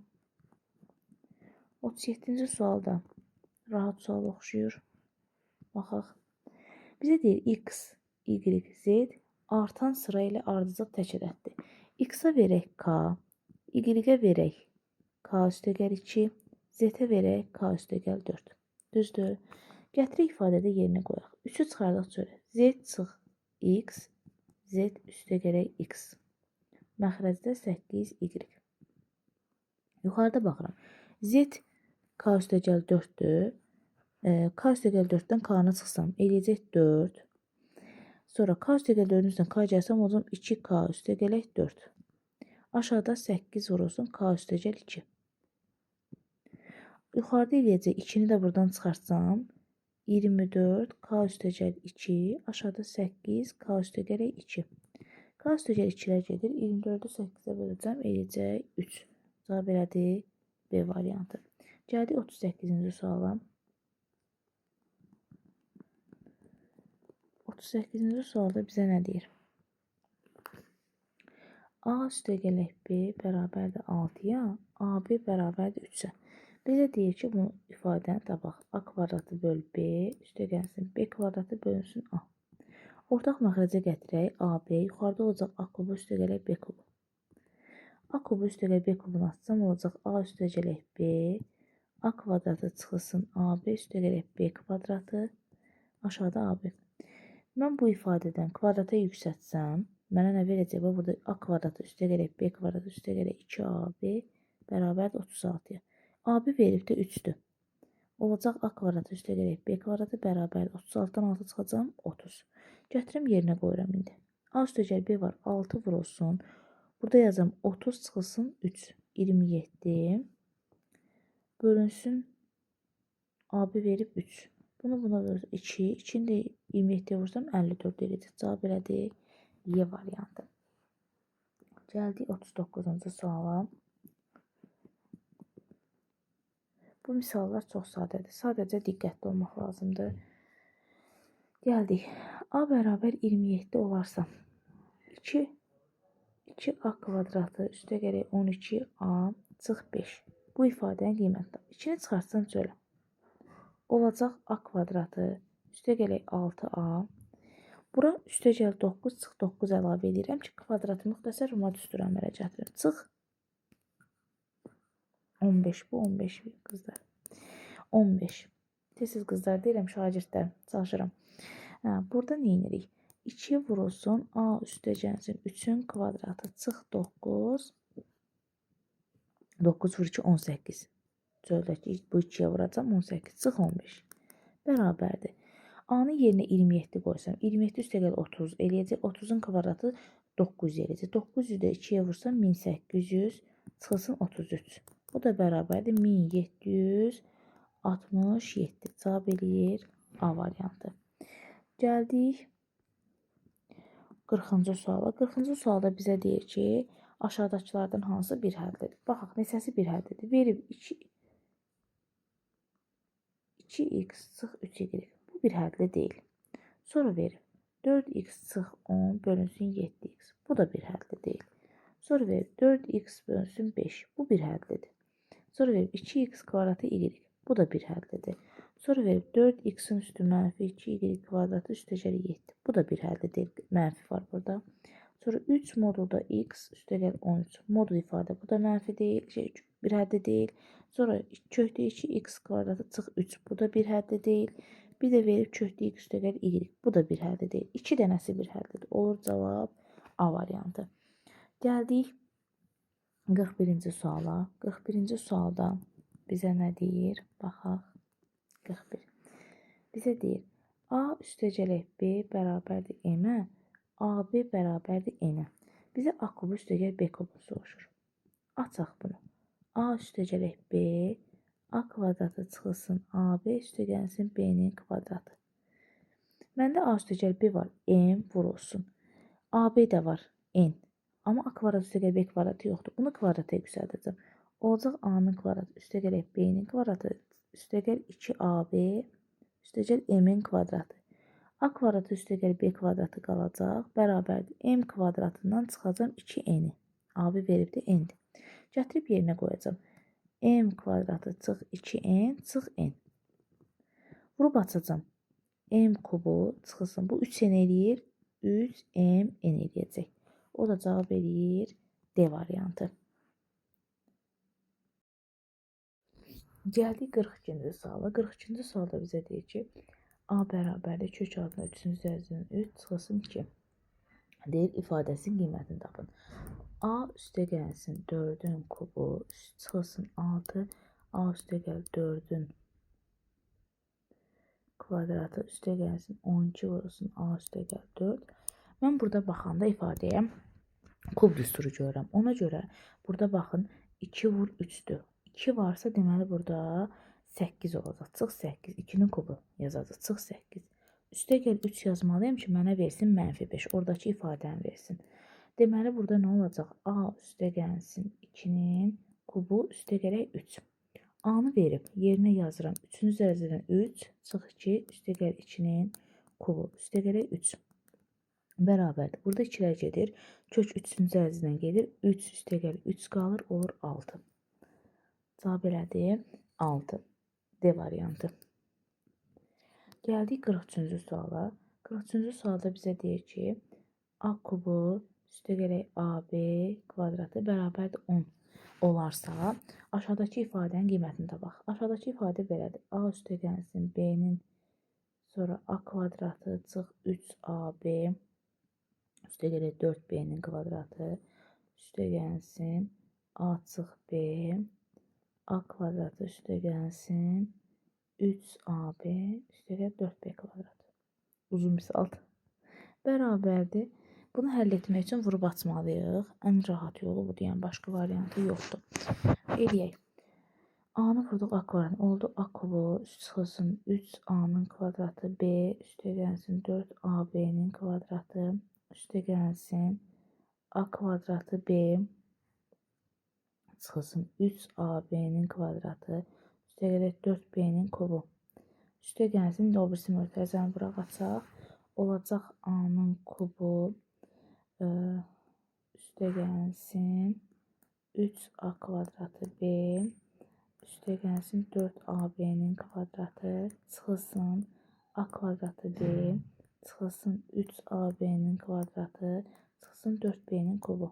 37-ci sualda rahat sual oxşuyur. Baxaq. Bizə deyir X, Y, Z artan sıra ilə ardıcıl tək ədəddir. X-a verək K, Y-ə verək K üstəgəl 2, Z-ə verək K üstəgəl 4. Düzdür. Gətirək ifadədə yerinə qoyaq. 3-ü çıxardaq çölə. Z çıx X, Z üstəgələk X. Məxrəcdə 8Y. Yuxarıda baxıram. Z K üstəgəl 4-dür. K üstəgəl 4-dən K-nı çıxsam eləyəcək 4. Sonra K üstəgəl 4-ün üstünə K gəlsəm olacam 2K üstəgələk 4. Aşağıda 8 vurulsun K üstəgəl 2. Yuxarıda eləyəcək 2-ni də buradan çıxartsam 24 K üstəgəl 2, aşağıda 8 K üstəgələk 2. K üstəgəl 2-lər gedir. 24-ü 8-ə böləcəm, eləyəcək 3. Cavab elədi B variantı. Gəldik 38-ci suala. 38-ci sualda bizə nə deyir? A üstəgələk B bərabərdir 6-ya, AB bərabərdir 3-ə. Bizə deyir ki, bu ifadəni tapaq. A kvadratı böl B üstəgəlsin B kvadratı bölünsün A. Ortaq məxrəcə gətirək. AB yuxarıda olacaq A kubu üstəgələk B kubu. A kubu üstəgəl B kubunu açsam olacaq A üstəgələk B, A kvadratı çıxılsın AB üstəgələk B kvadratı, aşağıda AB. Mən bu ifadədən kvadrata yüksəltsəm, mənə nə verəcək? Bax, burada A kvadratı üstəgələk B kvadratı üstəgələk 2AB bərabərdir 36-ya. AB verib də 3-dür. Olacaq A kvadratı üstəgələk B kvadratı bərabərdir 36-dan 6 çıxacam 30. Gətirim yerinə qoyuram indi. A üstəgəl B var 6 vurulsun. Burada yazam 30 çıxılsın 3, 27 bölünsün AB verib 3. Bunu buna bölürsün 2, 2-ni də 27-yə vursam 54 eləyəcək. Cavab elədi Y variantı. Gəldik 39-cu suala. Bu misallar çox sadədir. Sadəcə diqqətli olmaq lazımdır. Gəldik. A bərabər 27 olarsa 2A kvadratı üstə gələk 12A çıx 5. Bu ifadənin qiyməti. 2-ni çıxartsam çölə. Olacaq A kvadratı üstə gələk 6A. Bura üstə gəl 9 çıx 9 əlavə edirəm ki, kvadratı müxtəsər vurma düsturu əmələ gətirim. Çıx 15, bu 15 qızlar. 15. Tez-tez qızlar deyirəm, şagirdlər, çalışıram. Burada nə edirik? 2 vurulsun, A üstə gəlsin 3-ün kvadratı çıx 9. 9 vur 2, 18. Çöldəki bu 2-yə vuracam, 18 çıx 15. Bərabərdir. A-nın yerinə 27 qoysam, 27 üstə gəl 30 eləyəcək. 30-un kvadratı 900 eləyəcək. 900 də 2-yə vursam 1800 çıxılsın 33. Bu da bərabərdir 1767. Cavab eləyir A variantı. Gəldik 40-cı suala. 40-cı sualda bizə deyir ki, aşağıdakılardan hansı bir hədlidir? Baxaq, neçəsi bir hədlidir? Verib 2x çıx 3y. Bu bir hədli deyil. Sonra verib 4x çıx 10 bölünsün 7x. Bu da bir hədli deyil. Sonra verib 4x bölünsün 5. Bu bir hədlidir. Sonra verib 2x kvadratı y. Bu da bir hədlidir. Sonra verib 4x-in üstü mənfi 2y kvadratı üstəgəl 7. Bu da bir hədli deyil. Mənfi var burada. Sonra 3 modulda x üstəgəl 13. Modul ifadə. Bu da mənfi deyil. Bir hədli deyil. Sonra kökdə 2x kvadratı çıx 3. Bu da bir hədli deyil. Bir də verib kökdə x üstəgəl y. Bu da bir hədli deyil. 2 dənəsi bir hədlidir. Olur cavab A variantı. Gəldik 41-ci suala. 41-ci sualda bizə nə deyir? Baxaq. 41. Bizə deyir, A üstəgələk B bərabərdir M-ə, AB bərabərdir N-ə. Bizə A kubu üstəgəl B kubu soruşur. Açaq bunu. A üstəgələk B, A kvadratı çıxılsın AB üstəgəlsin B-nin kvadratı. Məndə A üstəgəl B var, M vurulsun. AB də var, N. Amma A kvadratı üstəgəl B kvadratı yoxdur. Bunu kvadrata yüksəldəcəm. Olacaq A-nın kvadratı üstəgələk B-nin kvadratı üstəgəl 2AB üstəgəl M-in kvadratı. A kvadratı üstəgəl B kvadratı qalacaq. Bərabərdir. M kvadratından çıxacam 2N-i. AB veribdir N-dir. Gətirib yerinə qoyacam. M kvadratı çıx 2N çıx N. Vurub açacam. M kubu çıxılsın. Bu 3N eləyir. 3M N eləyəcək. O da cavab eləyir D variantı. Gəldik 42-ci suala. 42-ci sualda bizə deyir ki, A bərabərdir kök altında 3-ün üzərindən 3 çıxılsın 2. Deyir, ifadəsinin qiymətini tapın. A üstə gəlsin 4-ün kubu çıxılsın 6. A üstə gəl 4-ün kvadratı üstə gəlsin 12 vurulsun A üstə gəl 4. Mən burada baxanda ifadəyə kub düsturu görürəm. Ona görə burada baxın 2 vur 3-dür. 2 varsa deməli burada 8 olacaq. Çıx 8. 2-nin kubu yazacaq. Çıx 8. Üstə gəl 3 yazmalıyam ki, mənə versin mənfi 5. Oradakı ifadəni versin. Deməli burada nə olacaq? A üstə gəlsin 2-nin kubu üstə gələk 3. A-nı verib yerinə yazıram. 3-ün üzərindən 3 çıx 2 üstə gəl 2-nin kubu üstə gələk 3. Bərabərdir. Burada 2-lər gedir. Kök 3-ün üzərindən gedir. 3 üstə gəl 3 qalır. Olur 6. Cavab elədir 6. D variantı. Gəldik 43-cü suala. 43-cü sualda bizə deyir ki, A kubu üstə gələk AB kvadratı bərabərdir 10 olarsa, aşağıdakı ifadənin qiymətini tapaq. Aşağıdakı ifadə belədir. A üstə gəlsin B-nin sonra A kvadratı çıx 3AB üstə gələk 4B-nin kvadratı üstə gəlsin A çıx B A kvadratı üstə gəlsin 3AB üstə gəl 4B kvadratı. Uzun misaldır. Bərabərdir. Bunu həll etmək üçün vurub açmalıyıq. Ən rahat yolu budur. Yəni başqa variantı yoxdur. Eləyək. A-nı vurduq A kvadratı. Oldu A kubu çıxılsın 3A-nın kvadratı B üstə gəlsin 4AB-nin kvadratı üstə gəlsin A kvadratı B çıxılsın 3AB-nin kvadratı üstə gələk 4B-nin kubu. Üstə gəlsin, o birisi mötərizəni bura qaçaq. Olacaq A-nın kubu üstə gəlsin 3A kvadratı B üstə gəlsin 4AB-nin kvadratı çıxılsın A kvadratı B çıxılsın 3AB-nin kvadratı çıxılsın 4B-nin kubu.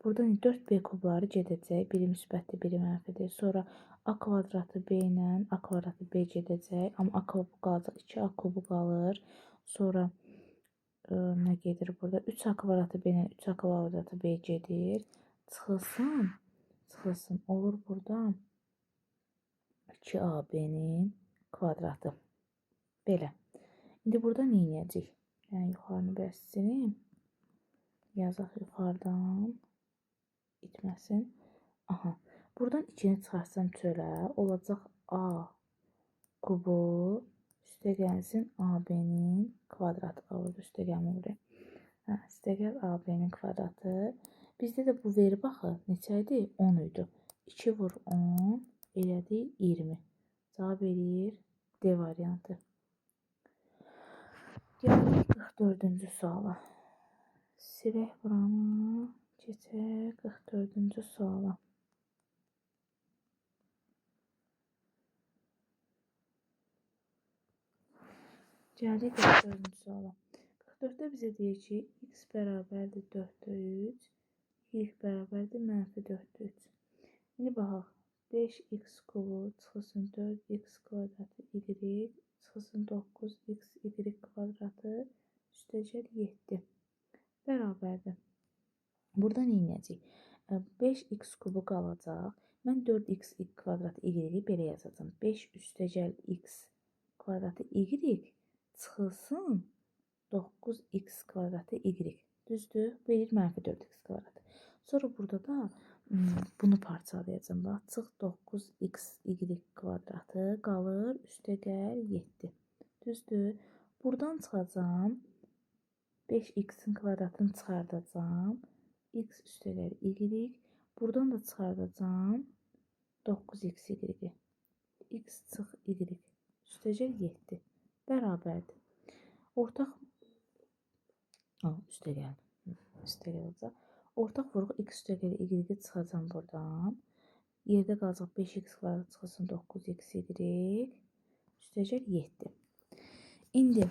Buradan 4B kubları gedəcək. Biri müsbətdir, biri mənfidir. Sonra A kvadratı B ilə A kvadratı B gedəcək. Amma A kubu qalacaq. 2A kubu qalır. Sonra nə gedir burada? 3A kvadratı B ilə 3A kvadratı B gedir. Çıxılsın. Çıxılsın. Olur burada 2AB-nin kvadratı. Belə. İndi burada nə edəcəyik? Yəni yuxarını biraz silim. Yazaq yuxarıdan. İtməsin. Aha. Buradan 2-ni çıxarsam çölə. Olacaq A kubu üstə gəlsin AB-nin kvadratı. Orada üstə gəlmə buraya. Hə, üstə gəl AB-nin kvadratı. Bizdə də bu veri baxı neçə idi? 10 idi. 2 vur 10 elədi 20. Cavab eləyir D variantı. Gəldik 44-cü suala. Silək buranı. Keçək 44-cü suala. Gəldik 44-cü suala. 44-də bizə deyir ki, x bərabərdir 4-də 3, y bərabərdir mənfi 4-də 3. İndi baxaq. 5x kubu çıxılsın 4x kvadratı y çıxılsın 9x y kvadratı üstəgəl 7 bərabərdir. Burada nə edəcəyik? 5x kubu qalacaq. Mən 4x kvadratı y-i belə yazacağam. 5 üstəgəl x kvadratı y çıxılsın 9x kvadratı y. Düzdür? Bu eləyir mənfi 4x kvadratı. Sonra burada da bunu parçalayacağam. Bax, çıx 9x y kvadratı qalır üstəgəl 7. Düzdür? Buradan çıxacağam. 5x-in kvadratını çıxardacağam. X üstəgəl y. Buradan da çıxardacağam 9x y-i. X çıx y üstəgəl 7 bərabərdir. Ortaq üstəgəl. Üstəgəl olacaq. Ortaq vuruq x üstəgəl y-i çıxacağam buradan. Yerdə qalacaq 5x kvadrat çıxılsın 9x y üstəgəl 7. İndi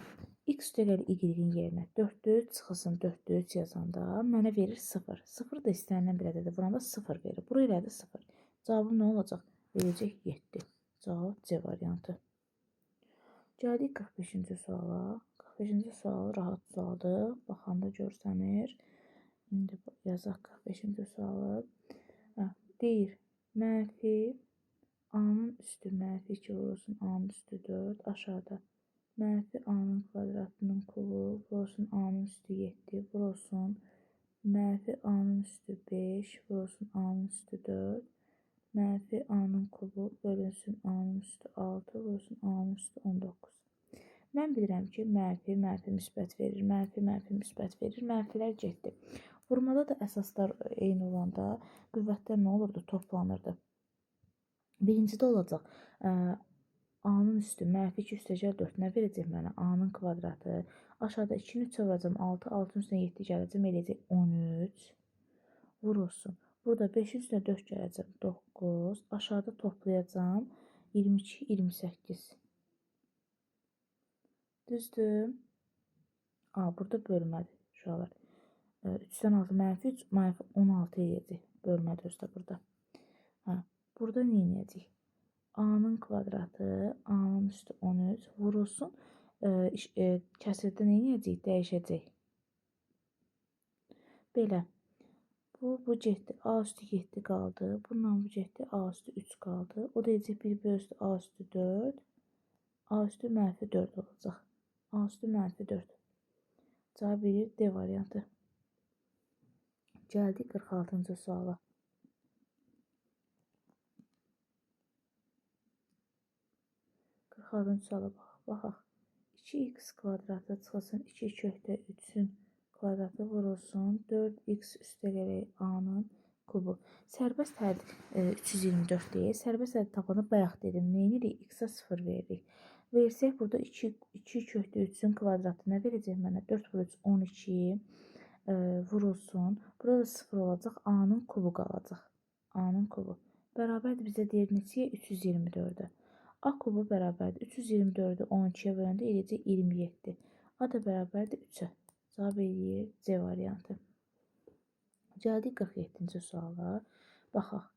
x üstəgəl y-in yerinə 4-də 3 çıxılsın 4-də 3 yazanda mənə verir 0. 0 da istənilən bir ədədə vuranda 0 verir. Bura elədi 0. Cavabım nə olacaq? Verəcək 7. Cavab C variantı. Gəldik 45-ci suala. 45-ci sual rahat sualdır. Baxanda görsənir. İndi yazaq 45-ci sualı. Deyir, mənfi A-nın üstü mənfi 2 vurulsun A-nın üstü 4. Aşağıda mənfi A-nın kvadratının kubu vurulsun A-nın üstü 7 vurulsun mənfi A-nın üstü 5 vurulsun A-nın üstü 4. Mənfi A-nın kubu bölünsün A-nın üstü 6 vurulsun A-nın üstü 19. Mən bilirəm ki, mənfi, mənfi müsbət verir, mənfi, mənfi müsbət verir, mənfilər getdi. Vurmada da əsaslar eyni olanda qüvvətlər nə olurdu? Toplanırdı. Birincidə olacaq A-nın üstü mənfi 2 üstəgəl 4 nə verəcək mənə? A-nın kvadratı. Aşağıda 2-ni 3-ə vuracam 6, 6-nın üstünə 7 gələcəm, eləyəcək 13. Vurulsun. Burada 5-in üstünə 4 gələcəm 9. Aşağıda toplayacağam 22, 28. Düzdür? Burada bölmədir uşaqlar. 3-dən 6 mənfi 3, mənfi 16 eləyəcək. Bölmədir özü də burada. Burada nə eləyəcək? A-nın kvadratı, A-nın üstü 13 vurulsun. Kəsirdə nə eləyəcək? Dəyişəcək. Belə. Bu getdi. A üstü 7 qaldı. Bununla bu getdi. A üstü 3 qaldı. O da eləyəcək 1 B üstü A üstü 4. A üstü mənfi 4 olacaq. A üstü mənfi 4. Cavab verir D variantı. Gəldik 46-cı suala. Suala baxaq. 2x kvadratı çıxılsın 2 kökdə 3-ün kvadratı vurulsun 4x üstəgələk A-nın kubu. Sərbəst hədd 324 deyil. Sərbəst hədd tapanda bayaq dedim. Nə edirik? X-a 0 veririk. Versək burada 2 kökdə 3-ün kvadratı nə verəcək mənə? 4 vur 3, 12 vurulsun. Burada da 0 olacaq. A-nın kubu qalacaq. A-nın kubu. Bərabərdir bizə deyir neçəyə? 324-ə. A kubu bərabərdir. 324-ü 12-yə böləndə eləyəcək 27. A da bərabərdir 3-ə. Cavab eləyir C variantı. Gəldik 47-ci suala. Baxaq.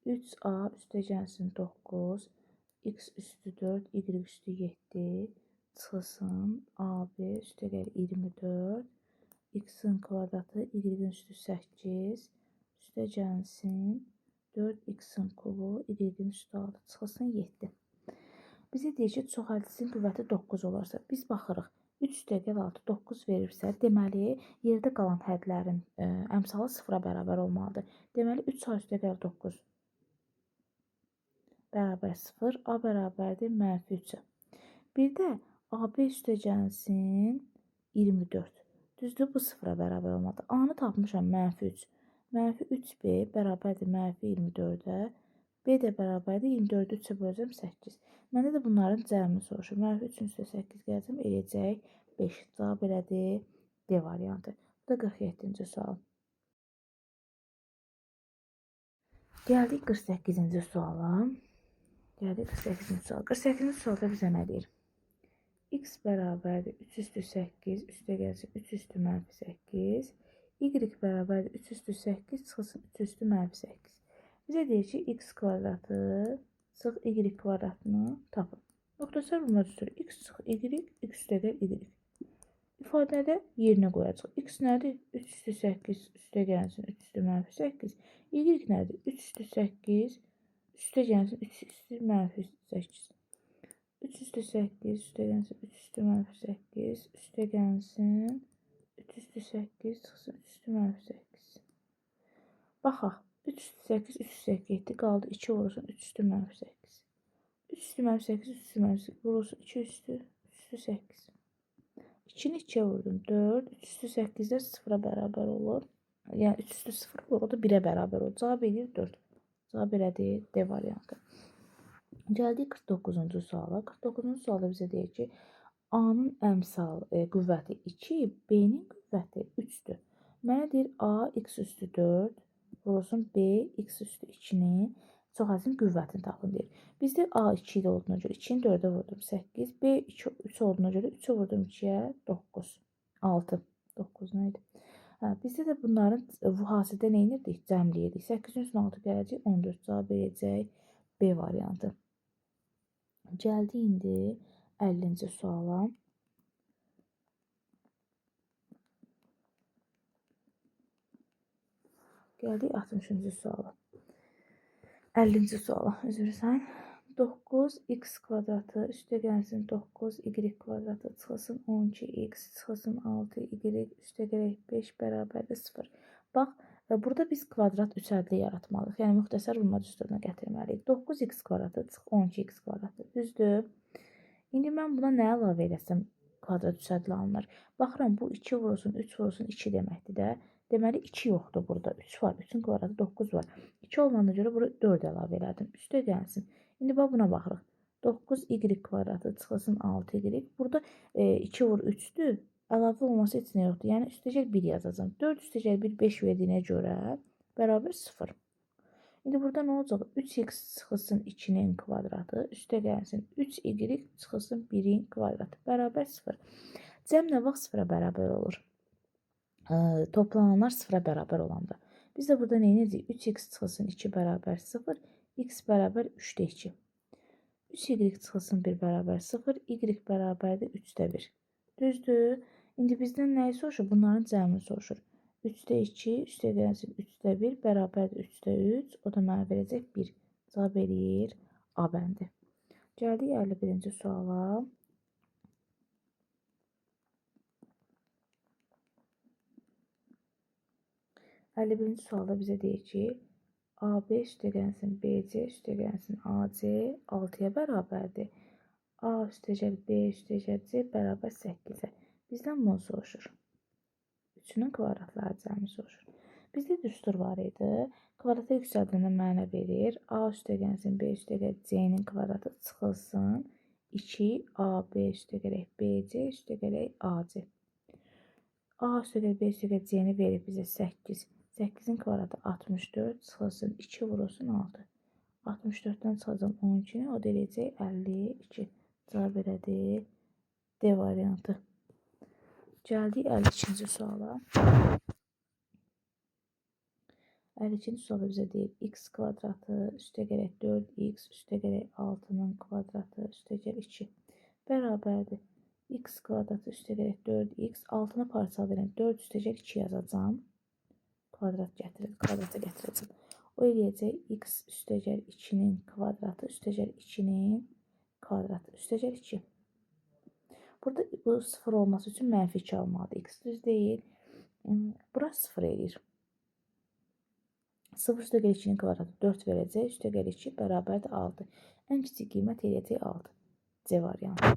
3A üstə gəlsin 9, x üstü 4, y üstü 7 çıxılsın AB üstə gəl 24, x-in kvadratı, y-in üstü 8, üstə gəlsin 4x-in kubu, y-in üstü 6 çıxılsın 7. Bizə deyir ki, çox həddisin qüvvəti 9 olarsa, biz baxırıq. 3 üstəgəl 6, 9 verirsə, deməli, yerdə qalan hədlərin əmsalı 0-a bərabər olmalıdır. Deməli, 3A üstəgəl 9 bərabər 0, A bərabərdir mənfi 3-ə. Bir də AB üstə gəlsin 24. Düzdür, bu 0-a bərabər olmalıdır. A-nı tapmışam, mənfi 3. Mənfi 3B bərabərdir mənfi 24-ə. B də bərabərdir 24-ü 3-ə böləcəm 8. Məndə də bunların cəmini soruşur. Mənfi 3-ün üstə 8 gələcəm, eləyəcək 5. Cavab elədir D variantı. Bu da 47-ci sual. Gəldik 48-ci suala. Gəldik 48-ci sual. 48-ci sualda bizə nə deyir? X bərabərdir 3 üstü 8, üstə gəlsin 3 üstü mənfi 8. Y bərabərdir 3 üstü 8, çıxılsın 3 üstü mənfi 8. Bizə deyir ki, x kvadratı çıx y kvadratını tapın. Müxtəsər vurma düsturu x çıx y, x üstəgəl y. İfadədə yerinə qoyacaq. X nədir? 3 üstü 8 üstə gəlsin 3 üstü mənfi 8. Y nədir? 3 üstü 8 üstə gəlsin 3 üstü mənfi 8. 3 üstü 8 üstə gəlsin 3 üstü mənfi 8 üstə gəlsin 3 üstü 8 çıxsın 3 üstü mənfi 8. Baxaq. 3 üstü 8, 3 üstü 8 getdi. Qaldı 2 vurulsun 3 üstü mənfi 8. 3 üstü mənfi 8, 3 üstü mənfi 8 vurulsun 2 üstü 3 üstü 8. 2-ni 2-yə vurdum. 4. 3 üstü 8-də 0-a bərabər olur. Yəni 3 üstü 0 olur. O da 1-ə bərabər olur. Cavab eləyir 4. Cavab elədir D variantı. Gəldik 49-cu suala. 49-cu sualda bizə deyir ki, A-nın əmsal qüvvəti 2, B-nin qüvvəti 3-dür. Mənə deyir A x üstü 4 vurulsun B x üstü 2-ni çox azın qüvvətini tapın deyir. Bizdə A 2 olduğuna görə 2-ni 4-ə vurdum 8, B 2, 3 olduğuna görə 3-ü vurdum 2-yə 9, 6, 9 nə idi? Hə, bizdə də bunların hasidə nə edirdik? Cəmləyirdik. 8-in üstünə 6 gələcək, 14 cavab verəcək B variantı. Gəldi indi 50-ci suala. Gəldik 60-cı suala. 50-ci suala, üzr istəyirəm. 9x kvadratı üstə gəlsin 9y kvadratı çıxılsın 12x çıxılsın 6y üstə gələk 5 bərabərdir 0. Bax, burada biz kvadrat 3 ədli yaratmalıyıq. Yəni müxtəsər vurma düsturuna gətirməliyik. 9x kvadratı çıx 12x kvadratı. Düzdür? İndi mən buna nə əlavə eləsəm kvadrat 3 ədli alınır. Baxıram, bu 2 vurulsun, 3 vurulsun 2 deməkdir də. Deməli 2 yoxdur burada. 3 var. 3-ün kvadratı 9 var. 2 olmağına görə bura 4 əlavə elədim. Üstə gəlsin. İndi bax buna baxırıq. 9y kvadratı çıxılsın 6y. Burada 2 vur 3-dür. Əlavə olması heç nə yoxdur. Yəni üstəgəl 1 yazacağam. 4 üstəgəl 1 5 verdiyinə görə bərabər 0. İndi burada nə olacaq? 3x çıxılsın 2-nin kvadratı. Üstə gəlsin 3y çıxılsın 1-in kvadratı. Bərabər 0. Cəm nə vaxt 0-a bərabər olur? Toplananlar 0-a bərabər olanda. Biz də burada nə edəcəyik? 3x çıxılsın 2 bərabər 0, x bərabər 3-də 2. 3y çıxılsın 1 bərabər 0, y bərabərdir 3-də 1. Düzdür? İndi bizdən nəyi soruşur? Bunların cəmini soruşur. 3-də 2, üstə gəlsin 3-də 1 bərabərdir 3-də 3. O da mənə verəcək 1. Cavab eləyir A bəndi. Gəldik 51-ci suala. 51-ci sualda bizə deyir ki, AB üstə gəlsin BC üstə gəlsin AC 6-ya bərabərdir. A üstəgəl B üstəgəl C bərabər 8-ə. Bizdən bunu soruşur. Üçünün kvadratları cəmi soruşur. Bizdə düstur var idi. Kvadrata yüksəldəndə mənə verir. A üstəgəlsin B üstəgəl C-nin kvadratı çıxılsın. 2AB üstəgələk BC üstəgələk AC. A üstəgəl B üstəgəl C-ni verir bizə 8. 8-in kvadratı 64 çıxılsın 2 vurulsun 6. 64-dən çıxacam 12-ni, o da eləyəcək 52. Cavab elədir D variantı. Gəldik 52-ci suala. 52-ci sualda bizə deyir x kvadratı üstəgələk 4x üstəgələk 6-nın kvadratı üstəgəl 2 bərabərdir. X kvadratı üstəgələk 4x 6-nı parçalayıram. 4 üstəgəl 2 yazacağam. Kvadrat gətirir, kvadrata gətirəcəm. O eləyəcək x üstəgəl 2-nin kvadratı üstəgəl 2-nin kvadratı üstəgəl 2. Burada bu 0 olması üçün mənfi 2 almalıdır. X düz deyil. Bura 0 eləyir. 0 üstəgəl 2-nin kvadratı 4 verəcək. Üstəgəl 2 bərabərdir 6. Ən kiçik qiymət eləyəcək 6. C variantı.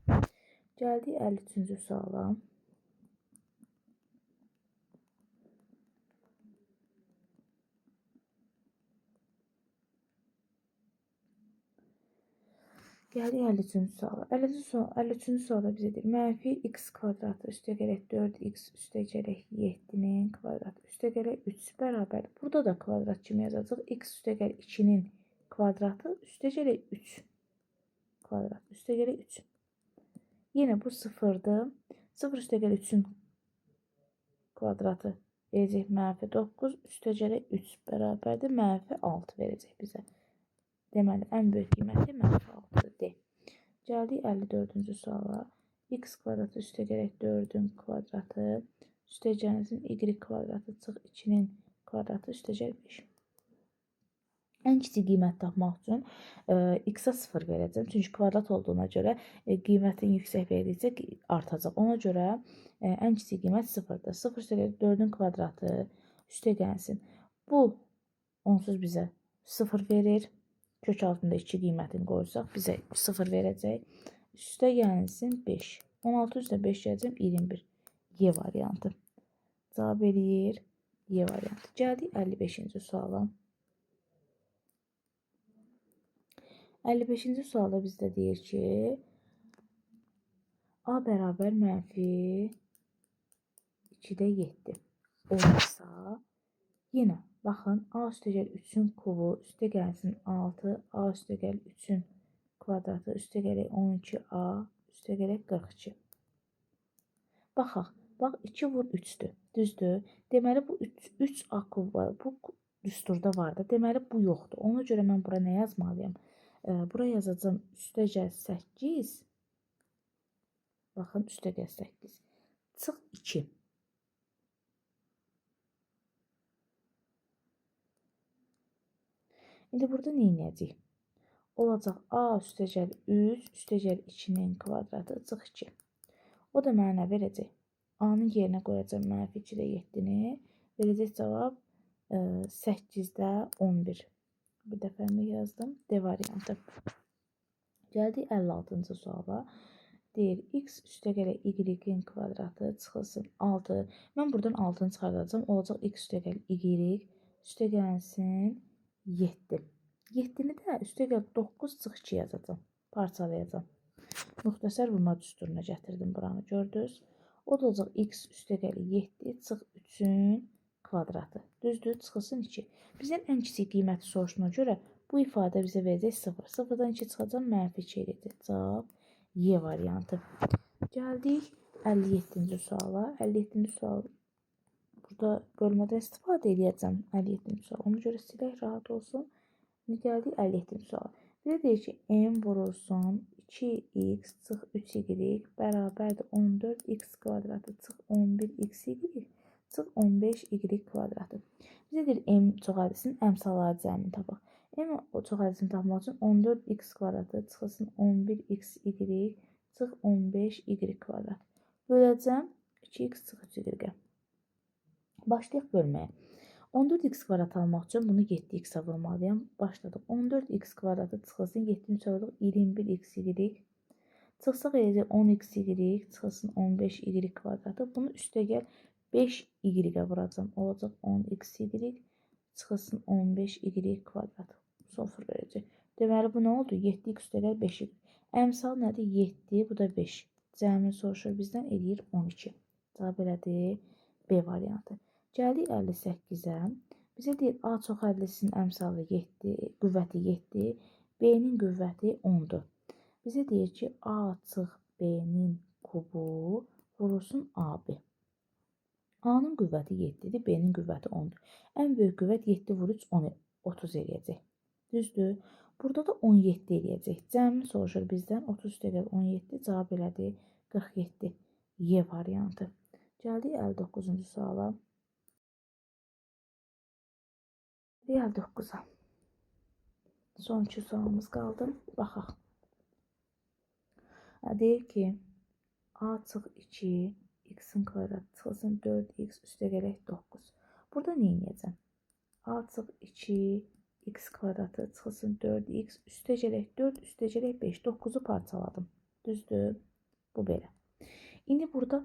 Gəldik 53-cü suala. Gəldik 53-cü suala. 53-cü sualda bizə deyir, mənfi x kvadratı üstəgələk 4x üstəgələk 7-nin kvadratı üstəgələk 3 bərabərdir. Burada da kvadrat kimi yazacaq. X üstəgəl 2-nin kvadratı üstəgələk 3 kvadrat üstəgələk 3. Yenə bu 0-dır. 0 üstəgəl 3-ün kvadratı verəcək mənfi 9 üstəgələk 3 bərabərdir. Mənfi 6 verəcək bizə. Deməli, ən böyük qiyməti mənfi 6-dır. D. Gəldik 54-cü suala. X kvadratı üstəgələk 4-ün kvadratı üstəgəlsin y kvadratı çıx 2-nin kvadratı üstəgəl 5. Ən kiçik qiymət tapmaq üçün x-a 0 verəcəm. Çünki kvadrat olduğuna görə qiymətin yüksək verdikcə artacaq. Ona görə ən kiçik qiymət 0-dır. 0 üstəgəl 4-ün kvadratı üstəgəlsin. Bu onsuz bizə 0 verir. Kök altında 2 qiymətini qoysaq bizə 0 verəcək. Üstə gəlsin 5. 16 üstə 5 gələcəm 21. Y variantı. Cavab eləyir Y variantı. Gəldik 55-ci suala. 55-ci sualda bizdə deyir ki, A bərabər mənfi 2-də 7 olursa, yenə baxın, A üstəgəl 3-ün kubu üstə gəlsin 6, A üstəgəl 3-ün kvadratı üstə gələk 12A üstə gələk 42. Baxaq, bax 2 vur 3-dür, düzdür? Deməli, bu 3A kub var, bu düsturda var da, deməli bu yoxdur. Ona görə mən bura nə yazmalıyam? Bura yazacağam üstə gəl 8, baxın üstə gəl 8, çıx 2. İndi burada nə edəcəyik? Olacaq A üstəgəl 3, üstəgəl 2-nin kvadratı çıx 2. O da mənə nə verəcək? A-nın yerinə qoyacağam mənfi 2-də 7-ni. Verəcək cavab 8-də 11. Bir dəfə yazdım. D variantı. Gəldik 56-cı suala. Deyir, x üstəgələ y-in kvadratı çıxılsın 6. Mən buradan 6-nı çıxardacağam. Olacaq x üstəgəl y üstəgəlsin 7. 7-ni də üstəgəl 9 çıx 2 yazacağam. Parçalayacağam. Müxtəsər vurma düsturuna gətirdim buranı. Gördünüz? O da olacaq x üstəgəl 7 çıx 3-ün kvadratı. Düzdür? Çıxılsın 2. Bizdən ən kiçik qiyməti soruşduğuna görə bu ifadə bizə verəcək 0. 0-dan 2 çıxacam, mənfi 2 eləyəcək. Cavab Y variantı. Gəldik 57-ci suala. 57-ci sual burada bölmədən istifadə eləyəcəm 57-ci sual. Ona görə silək rahat olsun. İndi gəldik 57-ci suala. Bizə deyir ki, m vurulsun 2x çıx 3y bərabərdir 14x kvadratı çıx 11xy çıx 15y kvadratı. Bizə deyir m çox ədədisinin əmsalları cəmini tapaq. M çox ədədisini tapmaq üçün 14x kvadratı çıxılsın 11xy çıx 15y kvadrat. Böləcəm 2x çıx 3y-ə. Başlayaq bölməyə. 14x kvadrat almaq üçün bunu 7x-ə vurmalıyam. Başladıq. 14x kvadratı çıxılsın 7-ni 3-ə vurduq 21xy. Çıxsaq eləyəcək 10xy çıxılsın 15y kvadratı. Bunu üstəgəl 5y-ə vuracam. Olacaq 10xy. Çıxılsın 15y kvadrat. 0 verəcək. Deməli, bu nə oldu? 7x üstəgəl 5y. Əmsal nədir? 7, bu da 5. Cəmini soruşur bizdən, eləyir 12. Cavab elədir B variantı. Gəldik 58-ə. Bizə deyir A çox ədlisinin əmsalı 7, qüvvəti 7, B-nin qüvvəti 10-dur. Bizə deyir ki, A çıx B-nin kubu vurulsun AB. A-nın qüvvəti 7-dir, B-nin qüvvəti 10-dur. Ən böyük qüvvət 7 vur 3, 10, 30 eləyəcək. Düzdür? Burada da 17 eləyəcək. Cəmini soruşur bizdən. 30 üstəgəl 17, cavab elədi 47. Y variantı. Gəldik 59-cu suala. 59-a. Son iki sualımız qaldı. Baxaq. Deyir ki, A çıx 2, x-in kvadratı çıxılsın 4x üstəgələk 9. Burada nə edəcəm? A çıx 2, x kvadratı çıxılsın 4x üstəgələk 4 üstəgələk 5. 9-u parçaladım. Düzdür? Bu belə. İndi burada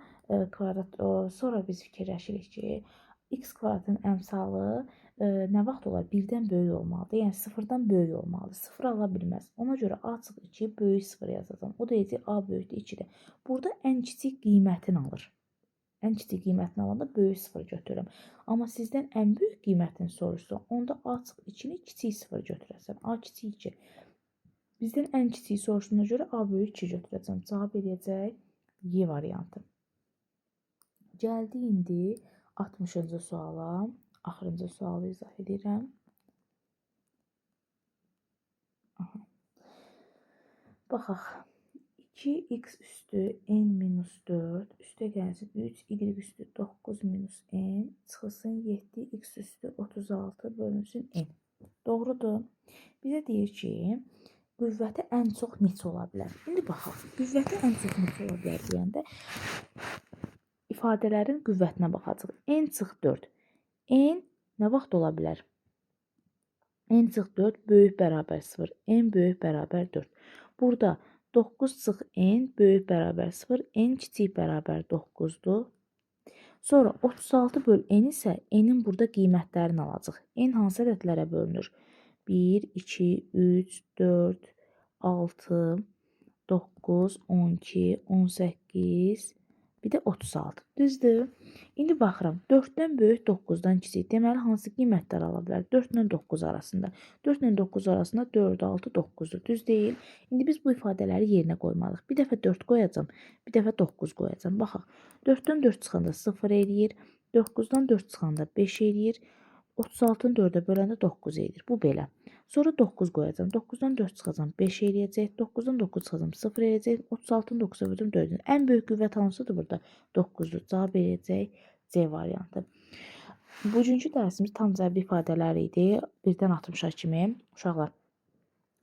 kvadrat, sonra biz fikirləşirik ki, x kvadratın əmsalı nə vaxt olar? 1-dən böyük olmalıdır. Yəni 0-dan böyük olmalıdır. 0 ala bilməz. Ona görə a çıx 2 böyük 0 yazacağam. O da deyəcək a böyükdür 2-də. Burada ən kiçik qiymətini alır. Ən kiçik qiymətini alanda böyük 0 götürürəm. Amma sizdən ən böyük qiymətini soruşsa, onda a çıx 2-ni kiçik 0 götürəsən. A kiçik 2. Bizdən ən kiçiyi soruşduğuna görə a böyük 2 götürəcəm. Cavab eləyəcək Y variantı. Gəldi indi 60-cı suala. Axırıncı sualı izah edirəm. Aha. Baxaq. 2x üstü n minus 4 üstə gəlsin 3, y üstü 9 minus n çıxılsın 7, x üstü 36 bölünsün n. Doğrudur. Bizə deyir ki, qüvvəti ən çox neçə ola bilər? İndi baxaq. Qüvvəti ən çox neçə ola bilər deyəndə ifadələrin qüvvətinə baxacaq. N çıx 4. N nə vaxt ola bilər? N çıx 4 böyük bərabər 0. N böyük bərabər 4. Burada 9 çıx N böyük bərabər 0. N kiçik bərabər 9-dur. Sonra 36 böl N isə N-in burada qiymətlərini alacaq. N hansı ədədlərə bölünür? 1, 2, 3, 4, 6, 9, 12, 18, bir də 36. Düzdür? İndi baxıram. 4-dən böyük, 9-dan kiçik. Deməli, hansı qiymətlər ala bilər? 4 ilə 9 arasında. 4 ilə 9 arasında 4, 6, 9-dur. Düz deyil. İndi biz bu ifadələri yerinə qoymalıyıq. Bir dəfə 4 qoyacam, bir dəfə 9 qoyacam. Baxaq. 4-dən 4 çıxanda 0 eləyir. 9-dan 4 çıxanda 5 eləyir. 36-nı 4-ə böləndə 9 eləyir. Bu belə. Sonra 9 qoyacam. 9-dan 4 çıxacam 5 eləyəcək. 9-dan 9 çıxacam 0 eləyəcək. 36-nı 9-a böləcəm 4. Ən böyük qüvvət hansıdır burada? 9-dur. Cavab eləyəcək C variantı. Bugünkü dərsimiz tam cəbri ifadələr idi. 1-dən 60-a kimi. Uşaqlar,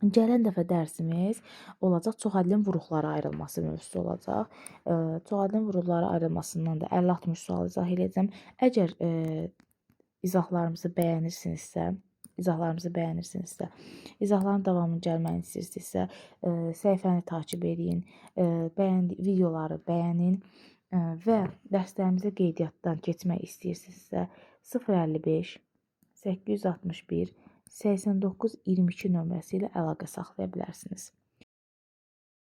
gələn dəfə dərsimiz olacaq çoxədlin vuruqlara ayrılması mövzusu olacaq. Çoxədlin vuruqlara ayrılmasından da 50-60 sual izah edəcəm. Əgər izahlarımızı bəyənirsinizsə, izahların davamının gəlməyini istəyirsinizsə, səhifəni takib edin, videoları bəyənin və dərslərimizə qeydiyyatdan keçmək istəyirsinizsə 055 861 89 22 nömrəsi ilə əlaqə saxlaya bilərsiniz.